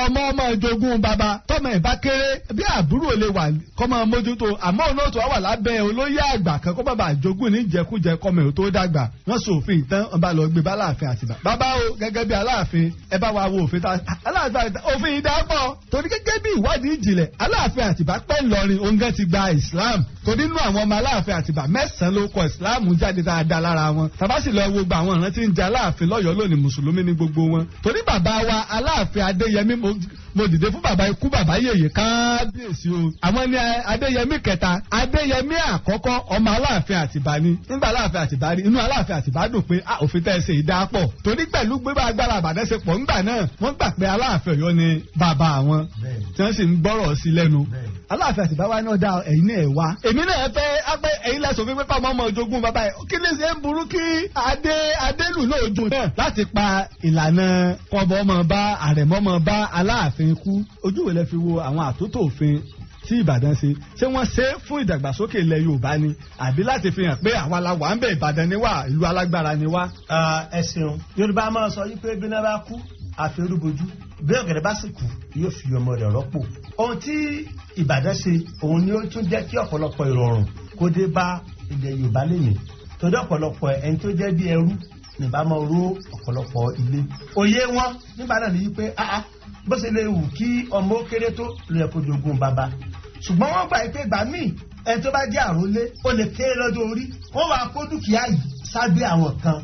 ọmọ ọmọ jogún bàbá. Tọ́mọ ẹ̀ bá kéré, bí àbúrò lè wà kọ́ máa mójútó, àmọ́ òun náà tó wà lábẹ́ olóyè àgbà kan kó bàbá jogún ní jẹkújẹ kọ́mọ ẹ̀ tó dàgbà. Wọ́n sọ òfin ìtàn, wọ́n bá lọ gbé bá Aláàfin Àtìbà. Bàbá o, gẹ́gẹ́ bí Aláàfin, ẹ bá wa wo òfin tá Aláàfin Àtìbà, òfin yìí dá pọ̀. Torí gẹ́gẹ́ bí ìwádìí ìjìnlẹ̀, Aláàfin Àtìbà pẹ́ ńlọrin oúnjẹ ti gba Islam. Torí nínú àwọn ọmọ Aláàfin Àtìbà, 9 ló kọ Islam jáde dáadáa lára wọn. Tàbá sì lọ wo gba àwọn ìrántí ń jẹ Aláàfin lọ́yọ̀ọ́ lónìí, mùsùlùmí ní gbogbo wọn. Torí bàbá wa Aláàfin Adéyẹmí, mo dìde fún bàbá, ikú bàbá yèyè, kábíyèsí o. Àwọn ní Adéyẹmí kẹta. Adéyẹmí àkọ́kọ́, ọmọ Aláàfin Àtìbá ni. Nígbà Aláàfin Àtìbá rí, inú Aláàfin Àtìbá dùn pé a òfin tẹ́ ẹ ṣe ìdápọ̀. Torí pẹ̀lú gbégbá agbára Àbàdàn ṣe pọ̀ ńgbà náà, wọ́n gbà pé Aláàfin Ọ̀yọ́ ni bàbá àwọn, tí wọ́n sì ń gbọ́rọ̀ sí lẹ́nu. Aláàfin Àtìbá wa náà dá ẹ̀yin náà wá. Èmi náà fẹ́ apẹ́ ẹ̀yin lẹ́sọ̀ fún pípa ọmọ ọmọ ojogún bàbá ẹ̀. Kí ni ṣe ń burú kí adé adélù náà jò náà láti pa ìlànà kọ́bọ̀ ọmọ bá àrẹ̀mọ́ ọmọ bá Aláàfin kú? Ojú wo lẹ fi wo àwọn àtúntò òfin tí Ìbàdàn ṣe? Ṣé wọ́n ṣe é fún ìdàgbàsókè ilẹ̀ Yorùbá ni, àbí láti fi hàn pé àwa la wà ń bẹ̀, Ìbàdàn ni wá, ìlú alágbára ni wá? Ẹ ṣeun. Yorùbá máa sọ yí pé bí iná bá kú, àfẹrúbojú, bí ọ̀gẹ̀dẹ̀ bá sì kú, yóò fi ọmọ rẹ̀ rọ́pò. Ohun tí Ìbàdàn ṣe, òun ni ó tún jẹ́ kí ọ̀pọ̀lọpọ̀ ìrọ̀rùn kó dé bá ilẹ̀ Yorùbá lẹ́yìn, torí ọ̀pọ̀lọpọ̀ ẹni tó jẹ́ bí ẹrú níbà máa ró ọ̀pọ̀lọpọ̀ ilé. Òye wọn nígbà náà ni wípé ah, bó ṣe lè wù kí ọmọ ó kéré tó, ló yẹ kó jogún bàbá. Ṣùgbọ́n wọ́n gbà pé ìgbà míì, ẹni tó bá jẹ́ àrólé, ó lè kéré lọ́jọ́ orí. Wọ́n wàá kó dúkìá yìí sábẹ́ àwọn kan.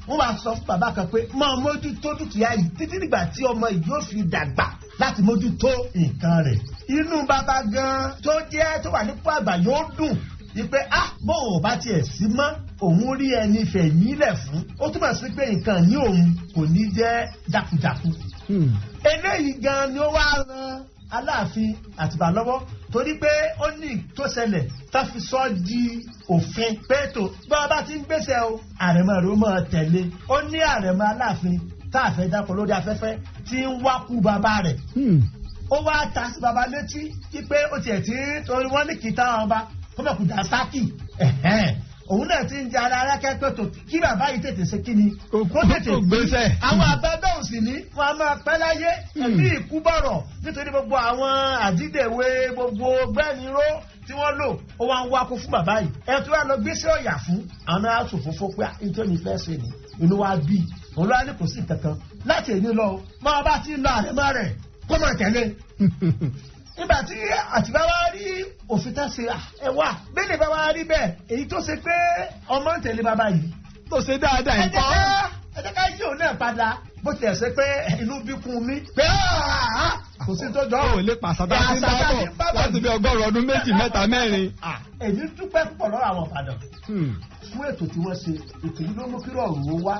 Wọ́n wàá sọ fún bàbá kan pé máa mójútó dúkìá yìí títí nígbà tí ọmọ yìí yóò fi dàgbà láti mójútó nǹkan rẹ̀. Inú bàbá gan tó jẹ́ tó wà nípò àgbà yóò dùn wípé ah, bóun ò bá tiẹ̀ sí mọ́, òun rí ẹni fẹ̀yìn lẹ̀ fún. Ó túmọ̀ sí pé nǹkan ní òun kò ní jẹ́ jákujàku. Eléyìí gan ni ó wá ran Aláàfin Àtìbà lọ́wọ́, torí pé ó ní tó ṣẹlẹ̀ tá fi sọ di òfin pé tó bí wọ́n bá ti ń gbèsè o, àrẹ̀mọ rẹ̀ ó máa tẹ̀lé. Ó ní àrẹ̀mọ Aláàfin tá a fẹ́ dápọ̀ lórí afẹ́fẹ́ tí ń wá kú bàbá rẹ̀. Ó wá ta sí bàbá létí wípé ó tiẹ̀ tí torí wọ́n ní kì í táwọn ọba kó mọ̀ kú dàsákì, òun náà ti ń jẹ ara arákẹ́ tó kí bàbá yìí tètè ṣe kí ni, kó tètè Kó gbéṣẹ́. Àwọn àbábẹ́ òsì ní wọn a máa pẹ́ láyé ẹ̀mí ìkú bọ̀rọ̀, nítorí gbogbo àwọn àdídèwé, gbogbo gbẹ́niró tí wọ́n lò, ó wá ń wá kó fún bàbá yìí. Ẹ tó wá lọ gbéṣẹ́ ọ̀yà fún àwọn aṣòfófó pé nítorí fẹ́ ṣe ni inú wa bí òun ló wá ní kò sí kankan láti èyí lọ, máa bá ti lọ, àrẹ̀mọ́ rẹ̀ kó máa tẹ̀lé. Nígbà tí Àtìbá wá rí òfin tá ṣe, ẹ wà bẹ́ẹ̀ bá wá rí bẹ́ẹ̀, èyí tó ṣe pé ọmọ ń tẹ̀lé bàbá yìí tó ṣe dáadáa ẹ jẹ́ ìkọ́. Ẹ jẹ́ ká yí òun náà padà. Bó tilẹ̀ ṣe pé inú bí kún mi pé kò sí tó jọ. Ó lè pàṣẹ tá a ti ń bá bọ̀ láti bí 100 ọdún, méjì, mẹ́ta, mẹ́rin. Èmi dúpẹ́ púpọ̀ lọ́wọ́ àwọn Ìbàdàn fún ètò tí wọ́n ṣe. Ètò yìí ló mú kí rọrùn ó wá,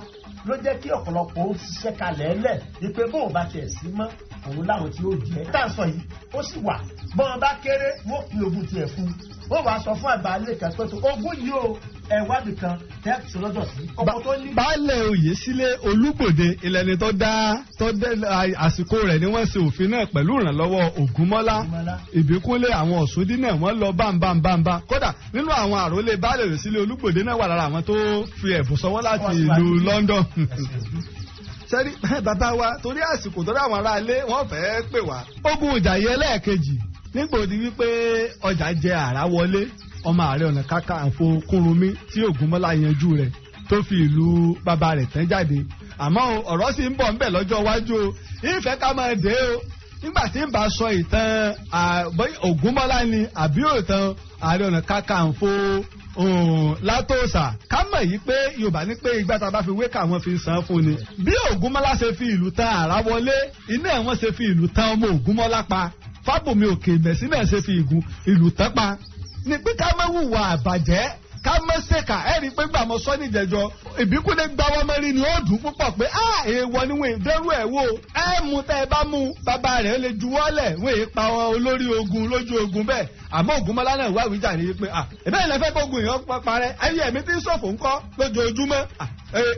ló jẹ́ kí ọ̀pọ̀lọpọ̀ ó ṣiṣẹ́ kalẹ̀ ẹlẹ̀ wípé bóun bá tiẹ̀ sí mọ́, òun láwọn tí ó jẹ́. Tá à ń sọ yìí, ó sì wà, bọ́n bá kéré, wọ́n pín ogún tiẹ̀ fún un. Wọ́n wàá sọ fún àgbà ilé kan pé tó ogún yìí o, ẹ̀wádìí kan tẹ́ lọ́dọ̀ sí ọkọ̀ tó ní. Baálẹ̀ Oyèsílẹ̀ Olúgbòde ìlẹ̀ni tó dá tó dé àsìkò rẹ̀ ni wọ́n ṣe òfin náà pẹ̀lú ìrànlọ́wọ́ Ògúnmọ́lá, Ògúnmọ́lá. Ìbíkúnlé, àwọn Ọ̀ṣúndínà, wọ́n lọ bámbámbámbá. Kódà nínú àwọn àrólé baálẹ̀ Oyèsílẹ̀ Olúgbòde náà wà lára àwọn tó fi ẹ̀bùn sọwọ́ láti Wọ́n sì ìlú wá London. Sẹ́rí bàbá wa, torí àsìkò, torí àwọn ará ilé wọ́n fẹ́ẹ́ pè wá. Ogun Ìjàyè ẹlẹ́ẹ̀kejì, nígbà òdi wípé ọjà jẹ àrá wọlé, ọmọ Ààrẹ Ọ̀nà Kakanfò Kúrúnmí tí Ògúnmọ́lá yanjú rẹ̀ tó fi ìlú bàbá rẹ̀ tán jáde. Àmọ́ o, ọ̀rọ̀ sì ń bọ̀ ńbẹ̀ lọ́jọ́ iwájú o. Ìfẹ́ ká máa dé o nígbà tí ń bá sọ ìtàn bóyá Ògúnmọ́lá ni àbí ìtàn Ààrẹ Ọ̀nà Kakanfò Látòsà. Ká mọ̀ yìí pé Yorùbá ní pé ìgbà tá a bá fi wé káwọn fi san fún ni. Bí Ògúnmọ́lá ṣe fi ìlú tan àrá wọlé, iná ẹ̀ wọ́n ṣe fi ìlú tan ọmọ Ògúnmọ́lá pa. Fábùnmi Òkè Ìmẹ̀sí náà ṣe fi ìlú tán pa. Ní pé ká má hùwà àbàjẹ́. Ká mọ́ ṣèkà. Ẹ rí i pé gbà mọ́ sọ́ níjẹ̀jọ́, Ìbíkúnlé gbáwọ́ mẹ́rin ni ó dùn púpọ̀ pé á èèwọ̀ ni wọ́n dẹ́rù ẹ̀ wò. Ẹ mú tẹ́ ẹ bá mú bàbá rẹ̀ lè juwọ́lẹ̀, wọ́n èé pa olórí ogun lójú ogun bẹ́ẹ̀. Àmọ́ Ògúnmọ́lá náà wá ìwíjà ní pé à ẹ̀bẹ́ ilẹ̀ fẹ́ gbógun èèyàn parẹ́, ayé ẹ̀mí tí ń ṣòfò ńkọ́ lójoojúmọ́.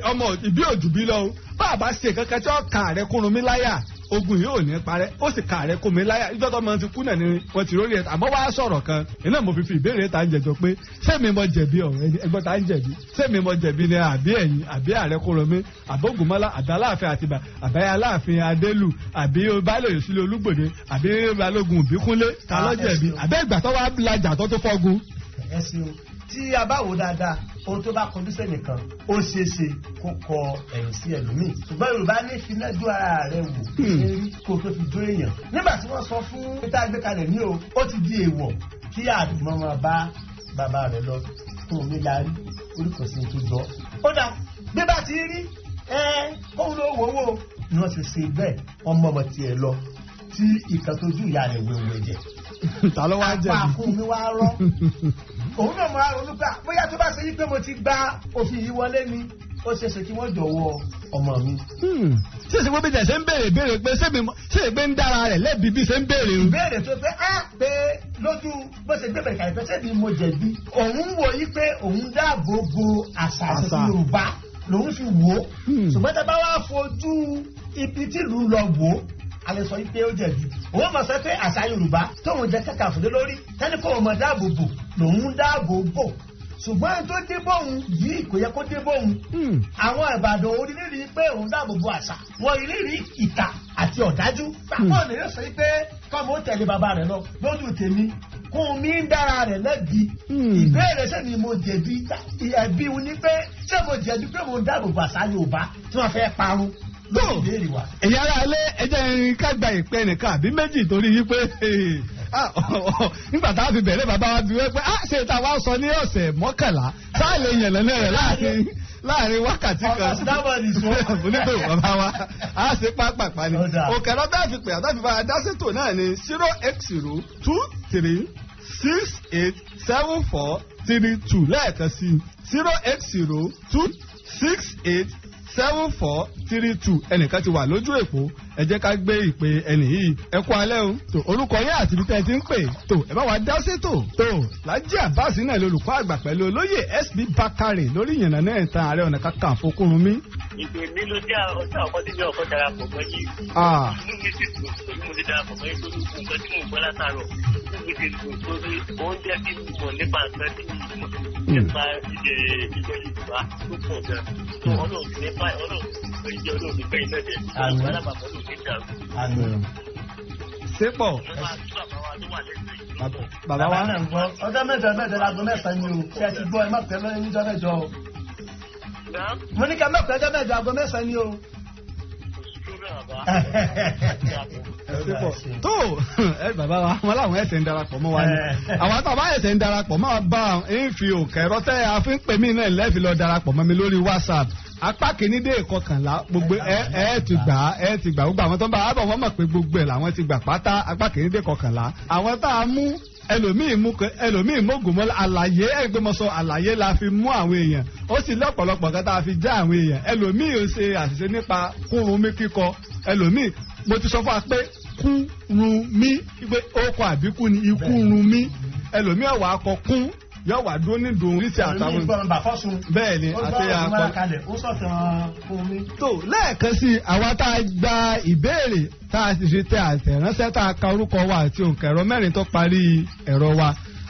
Ọmọ ìbí òjùbí lọ o, bàbá ṣe kankan tí ó ka rẹ kúrun mi láyà, ogun yìí ò ní parẹ́. Ó sì ka rẹ kún mi láyà ìjọ tó máa ti kú náà ni wọ́n ti rórí ẹ̀. Àmọ́ wàá sọ̀rọ̀ kan iná mo fi fi ìbéèrè ta ń jẹjọ pé sẹ́mi mo jẹ̀bi ọ̀rọ̀ ẹni ẹgbọ́n ta ń jẹ̀bi, sẹ́mi mo jẹ̀bi ni àbí ẹ̀yìn àbí ààrẹ kúrun mi, àbí Ògúnmọ́lá, àbí Aláàfin Àtìbà, àbí Aláàfin Adélù, àbí Baálé Òsílẹ̀ Olúgbòde, àbí Balógun Ìbíkúnlé, ta ló jẹ̀bi? Àbẹ́ ìgbà tó wá lajà tó tó fọ́gun. Ẹ ṣeun. Tí a bá wò dáadáa, ohun tó bá kọjú sẹ́nìkan, ó ṣeé ṣe kó kọ ẹ̀yìn sí ẹlòmíì. Ṣùgbọ́n Yorùbá ní finájú ara rẹ̀ wò ṣe kó tó fi dó èèyàn. Nígbà tí wọ́n sọ fún peter gbé kalẹ̀ ní o, ó ti di èèwọ̀ kí àdùnmọ́ máa bá bàbá rẹ̀ lọ fún omi larí orí kò sí tó jọ. Ó dà bí bá ti rí ẹ kóun ló wò wò ni wọ́n ti ṣe bẹ́ẹ̀, ọmọ ọmọ tiẹ̀ lọ tí ìkan tó ju ìyá rẹ̀ wẹ̀wẹ̀ jẹ. Ta ló wá jẹ̀bi? Apá fún mi wá rọ́. Òun náà máa ronú pé bóyá tó bá ṣe yí pé mo ti gba òfin yìí wọlé ni, ó ṣeé ṣe kí wọ́n jọ̀wọ́ ọmọ mi. Ṣé ṣe pé bí ṣe ń béèrè béèrè pé ṣé ṣe ń dára rẹ̀ lẹ́bi bí ṣe ń béèrè o? Ìbéèrè tó pé á pé lójú bó ṣe gbé bẹ̀rẹ̀ kàlẹ́ pé ṣé bí mo jẹ̀bi. Òun wò yí pé òun dáàbò bo àṣà àti Yorùbá lòun fi wò ó. Ṣùgbọ́n tá a bá wá fojú ibi tí ìlú lọ wò ó, a lè sọ pé ó jẹ̀bi. Òun máa sọ pé àṣà Yorùbá tóun jẹ kàkà fúdé lórí tẹ́lẹ̀ kó òun máa dáàbò bò lòun dáàbò bò, ṣùgbọ́n tó dé bóun yìí kò yẹ kó dé bóun. Àwọn Ìbàdàn orílẹ̀-èdè pé òun dáàbò bo àṣà wọn, ìrírí ìkà àti ọ̀dájú. Báwo ni yóò sọ pé kọ́mọ ó tẹ̀lé bàbá rẹ̀ lọ? Lójú tèmi, kún mi ń dára rẹ̀ lẹ́bi. Ìbéèrè ṣé ni mo jẹ̀bi, ẹ̀bi ni pé ṣé mo jẹ̀bi pé mo dáàbò bo àṣà Yorùbá tí wọ́n fẹ́ parun? Ẹ̀yin ará alẹ́, ẹ jẹ́ ká gba ìpè nìkan àbí méjì torí yí pé nígbà tá a fi bẹ̀rẹ̀ bàbá wa bí wọ́n pé ṣe ta wá sọ ní ọ̀sẹ̀ 11 sáà lè yàn lẹ́nu rẹ̀ láàrin wákàtí kan onígbò bàbá wa a ṣe pápápá ni. Òkè lọ́dọ̀ àfi pè àtàfi bá a dá sétò náà ní 08023687432, lẹ́ẹ̀kan sí 0802687 7432. Ẹnìkan ti wà lójú èpò, ẹ jẹ́ ká gbé ìpè ẹnì yìí. Ẹ kú alẹ́ o. Tó orúkọ yín àti ibi tẹ́ ẹ ti ń pè, tó ẹ bá wa dá sétò. Tó Lájí Àbáàsì náà lolùkọ́ àgbà pẹ̀lú olóyè SB Bakare lórí ìyànnà náà tan Ààrẹ Ọ̀nà Kakanfò Kúrúnmí. Ìpè mi ló jẹ́ ọjọ́ àkọ́kọ́ tí mi ọkọ̀ darapọ̀ mọ́ yìí. Inú mi sì dùn pẹ̀lú mo ti darapọ̀ mọ́ yìí torí nǹkan tí mò ń gbọ́ látàárọ̀. Inú mi sì dùn torí ó ń jẹ́ kí n mọ̀ nípa nǹkan tí mi mọ̀ nípa ilẹ̀ Yorùbá tó pọ̀ gan. Ọlọ́run ti nípa Ọlọ́run ìjẹ́ Ọlọ́run nípa iná jẹ́. Alábàápọ̀ ló ti dàrú. Sépọ̀. Bàbá wa náà ń gbọ́ ọjọ́ mẹ́jọ mẹ́jọ láago 9 ni o. Ṣé ẹ ti gbọ́? Ẹ má pẹ́ lọ́yìn níjọ́ mẹ́jọ o. Mo ní ká má pẹ́, ọjọ́ mẹ́jọ aago 9 ni o. Tó ẹ bàbá wa, wọn làwọn ẹsẹ̀ ń darapọ̀ mọ́ wa ni. Àwọn àtàwọn ẹsẹ̀ ń darapọ̀ mọ́ wa bá ń fi òkè ẹ̀rọ tẹ́ a fi ń pè mí náà lẹ́ẹ̀fi lọ darapọ̀ mọ́ mi lórí WhatsApp. Apá kìíní dé 11, gbogbo ẹ ẹ ti gbà, ẹ ti gbà. Gbogbo àwọn tó ń bá a bọ̀, wọ́n mọ̀ pé gbogbo ẹ̀ làwọn ti gbà pátá, apá kìíní dé 11. Àwọn tá a mú, ẹlòmíì mú, ẹlòmíì mógùn mọ́ àlàyé ẹgbẹ́ mọ́ sọ àlàyé la fi mú àwọn èèyàn. Ó sì lọ́pọ̀lọpọ̀ kan tá a fi já àwọn èèyàn. Ẹlòmíì ó ṣe àṣìṣe nípa Kúrúnmí kíkọ. Ẹlòmíì, mo ti sọ fún wa pé Kúrúnmí pé ó kọ àbíkú ni ikú run mí. Ẹlòmíì ọ̀wà akọ kún yóò wà dúró ní dùn oríṣi àtàwọn. Bẹ́ẹ̀ ni àti akọ. Tó lẹ́ẹ̀kan sí, àwa tá a gba ìbéèrè tá a sì fi tẹ àtẹ̀ránṣẹ́, tá a ka orúkọ wa àti òǹkà ẹ̀rọ mẹ́rin tó parí ẹ̀rọ wa,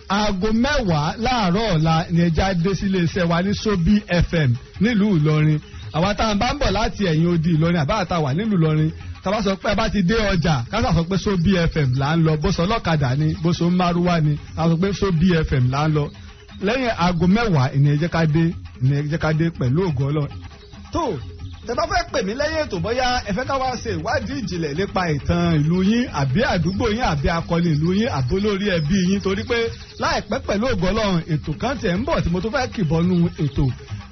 aago 10 láàárọ̀ ọ̀la ni ẹja dé sílé iṣẹ́ wa ní Sobi FM nílùú Ìlọrin. Àwa tá a bá ń bọ̀ láti ẹ̀yìn odi Ìlọrin àbá àtàwà nílùú Ìlọrin, tàbá sọ pé a bá ti dé ọjà, ká sà sọ pé Sobi FM là ń lọ. Bó sọ ọlọ́kadà ni, bó sọ márúwá ni, a sọ pé Sobi FM là ń lọ. Lẹ́yìn aago 10 ìní ẹ jẹ́ ká dé, ìní ẹ jẹ́ ká dé pẹ̀lú ògo Ọlọ́run. Tó Tẹ́ bá fẹ́ pè mí lẹ́yìn ètò, bóyá ẹ fẹ́ ká wá ṣe ìwádìí ìjìnlẹ̀ nípa ìtàn ìlú yín àbí àdúgbò yín àbí akọni ìlú yín àbí olórí ẹbí yín, torí pé láìpẹ́ pẹ̀lú ògo Ọlọ́run, ètò kan tiẹ̀ ń bọ̀ tí mo tún fẹ́ kìbọnú ètò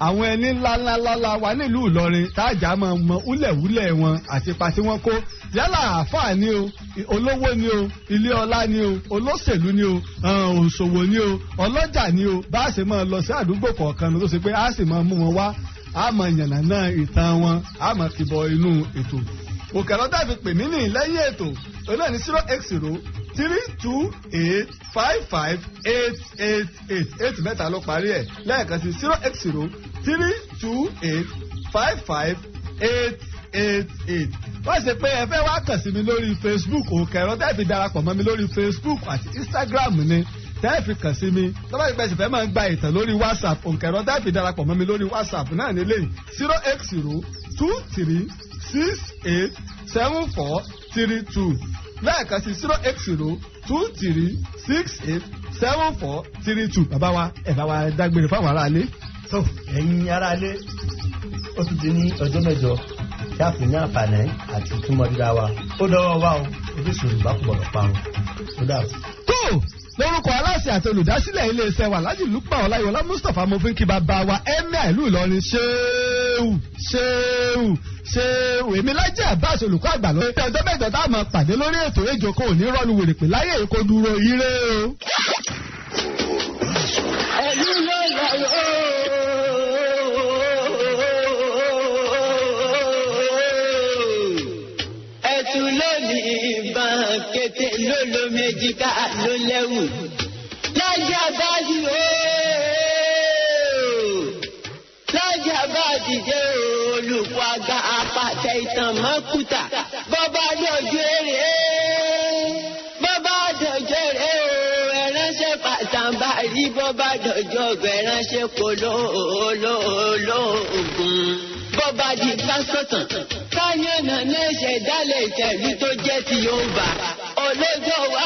àwọn ẹni ńláńláńlá wa nílùú Ìlọrin, táàjà máa mọ wúlẹ̀wúlẹ̀ wọn àti ipa tí wọ́n kó, yálà àáfàá ni o, olówó ni o, ilé ọlá ni o, olóṣèlú ni o, òṣòwò ni o, ọlọ́jà ni o. Bá a ṣe máa lọ sí àdúgbò kọ̀ọ̀kan tó ṣe pé a sì máa mú wọn wá, a máa yànnà náà ìtàn wọn, a máa kìbọ inú ètò. Òkè lọ́dà fi pè mí ní lẹ́yìn ètò onáà ní 08032855888, eight mẹ́ta ló parí ẹ̀. Lẹ́ẹ̀kan sí, 08032855888. Wọ́n ṣe pé ẹ fẹ́ wá kàn sí mi lórí Facebook, òkè ẹ̀rọ tẹ́ fi darapọ̀ mọ́ mi lórí Facebook àti Instagram ni tẹ́ fi kàn sí mi. Tọ́ba ìpẹ́ sì fẹ́ máa gba ìtàn lórí WhatsApp, òǹkà ẹ̀rọ tẹ́ fi darapọ̀ mọ́ mi lórí WhatsApp náà nílé 08023687432. Lẹ́ẹ̀kan sí, 08023687432. Bàbá wa, ẹ̀ bá wa dágbére fáwọn aráalé. Tó, ẹ̀yin aráalé, ó tún di ní ọjọ́ mẹ́jọ tí a fi ní àǹfààní àti túmọ̀ ríra wa. Ó dọ́wọ́ wa o, Orísun Yorùbá kò gbọ́dọ̀ parun. Ó dà. Tó, lórúkọ aláṣẹ àti olùdásílẹ̀ iléeṣẹ́ wa, Alhaji Lukman Ọláyíwọlá Mustapha, mo fi ń kí bàbá wa Emir ìlú Ìlọrin, ṣéwù ṣéwù ṣéwù. Èmi Lájí Abbas, olùkọ́ àgbà, lórí ọjọ́ mẹ́jọ tá a máa pàdé lórí ètò èjò kò ní rọ́ọ̀lù wèrè pè láyé èkó dúró ire o. Ẹ̀lú ló lọ ẹtù lónìí, ìbọn kété lólo méjì ká ló lẹ́wù. Lájà bá di ooo, lájà bá dìde, olùkọ́ àgbà apàtẹ ìtàn mọ́kúta. Bọ́bá dọ̀jú èrè, bọ́bá dọ̀jú èrè o, ẹ̀ránṣẹ́ pàtàǹbà rí. Bọ́bá dọ̀jú ọ̀gbẹ́, ẹ̀ránṣẹ́ polóòlóògùn. Bọ́bá di pásítọ̀tàn káyọ̀nà náà ṣẹ̀dálẹ̀ ìtẹ̀lú tó jẹ́ ti Yorùbá olójó wa.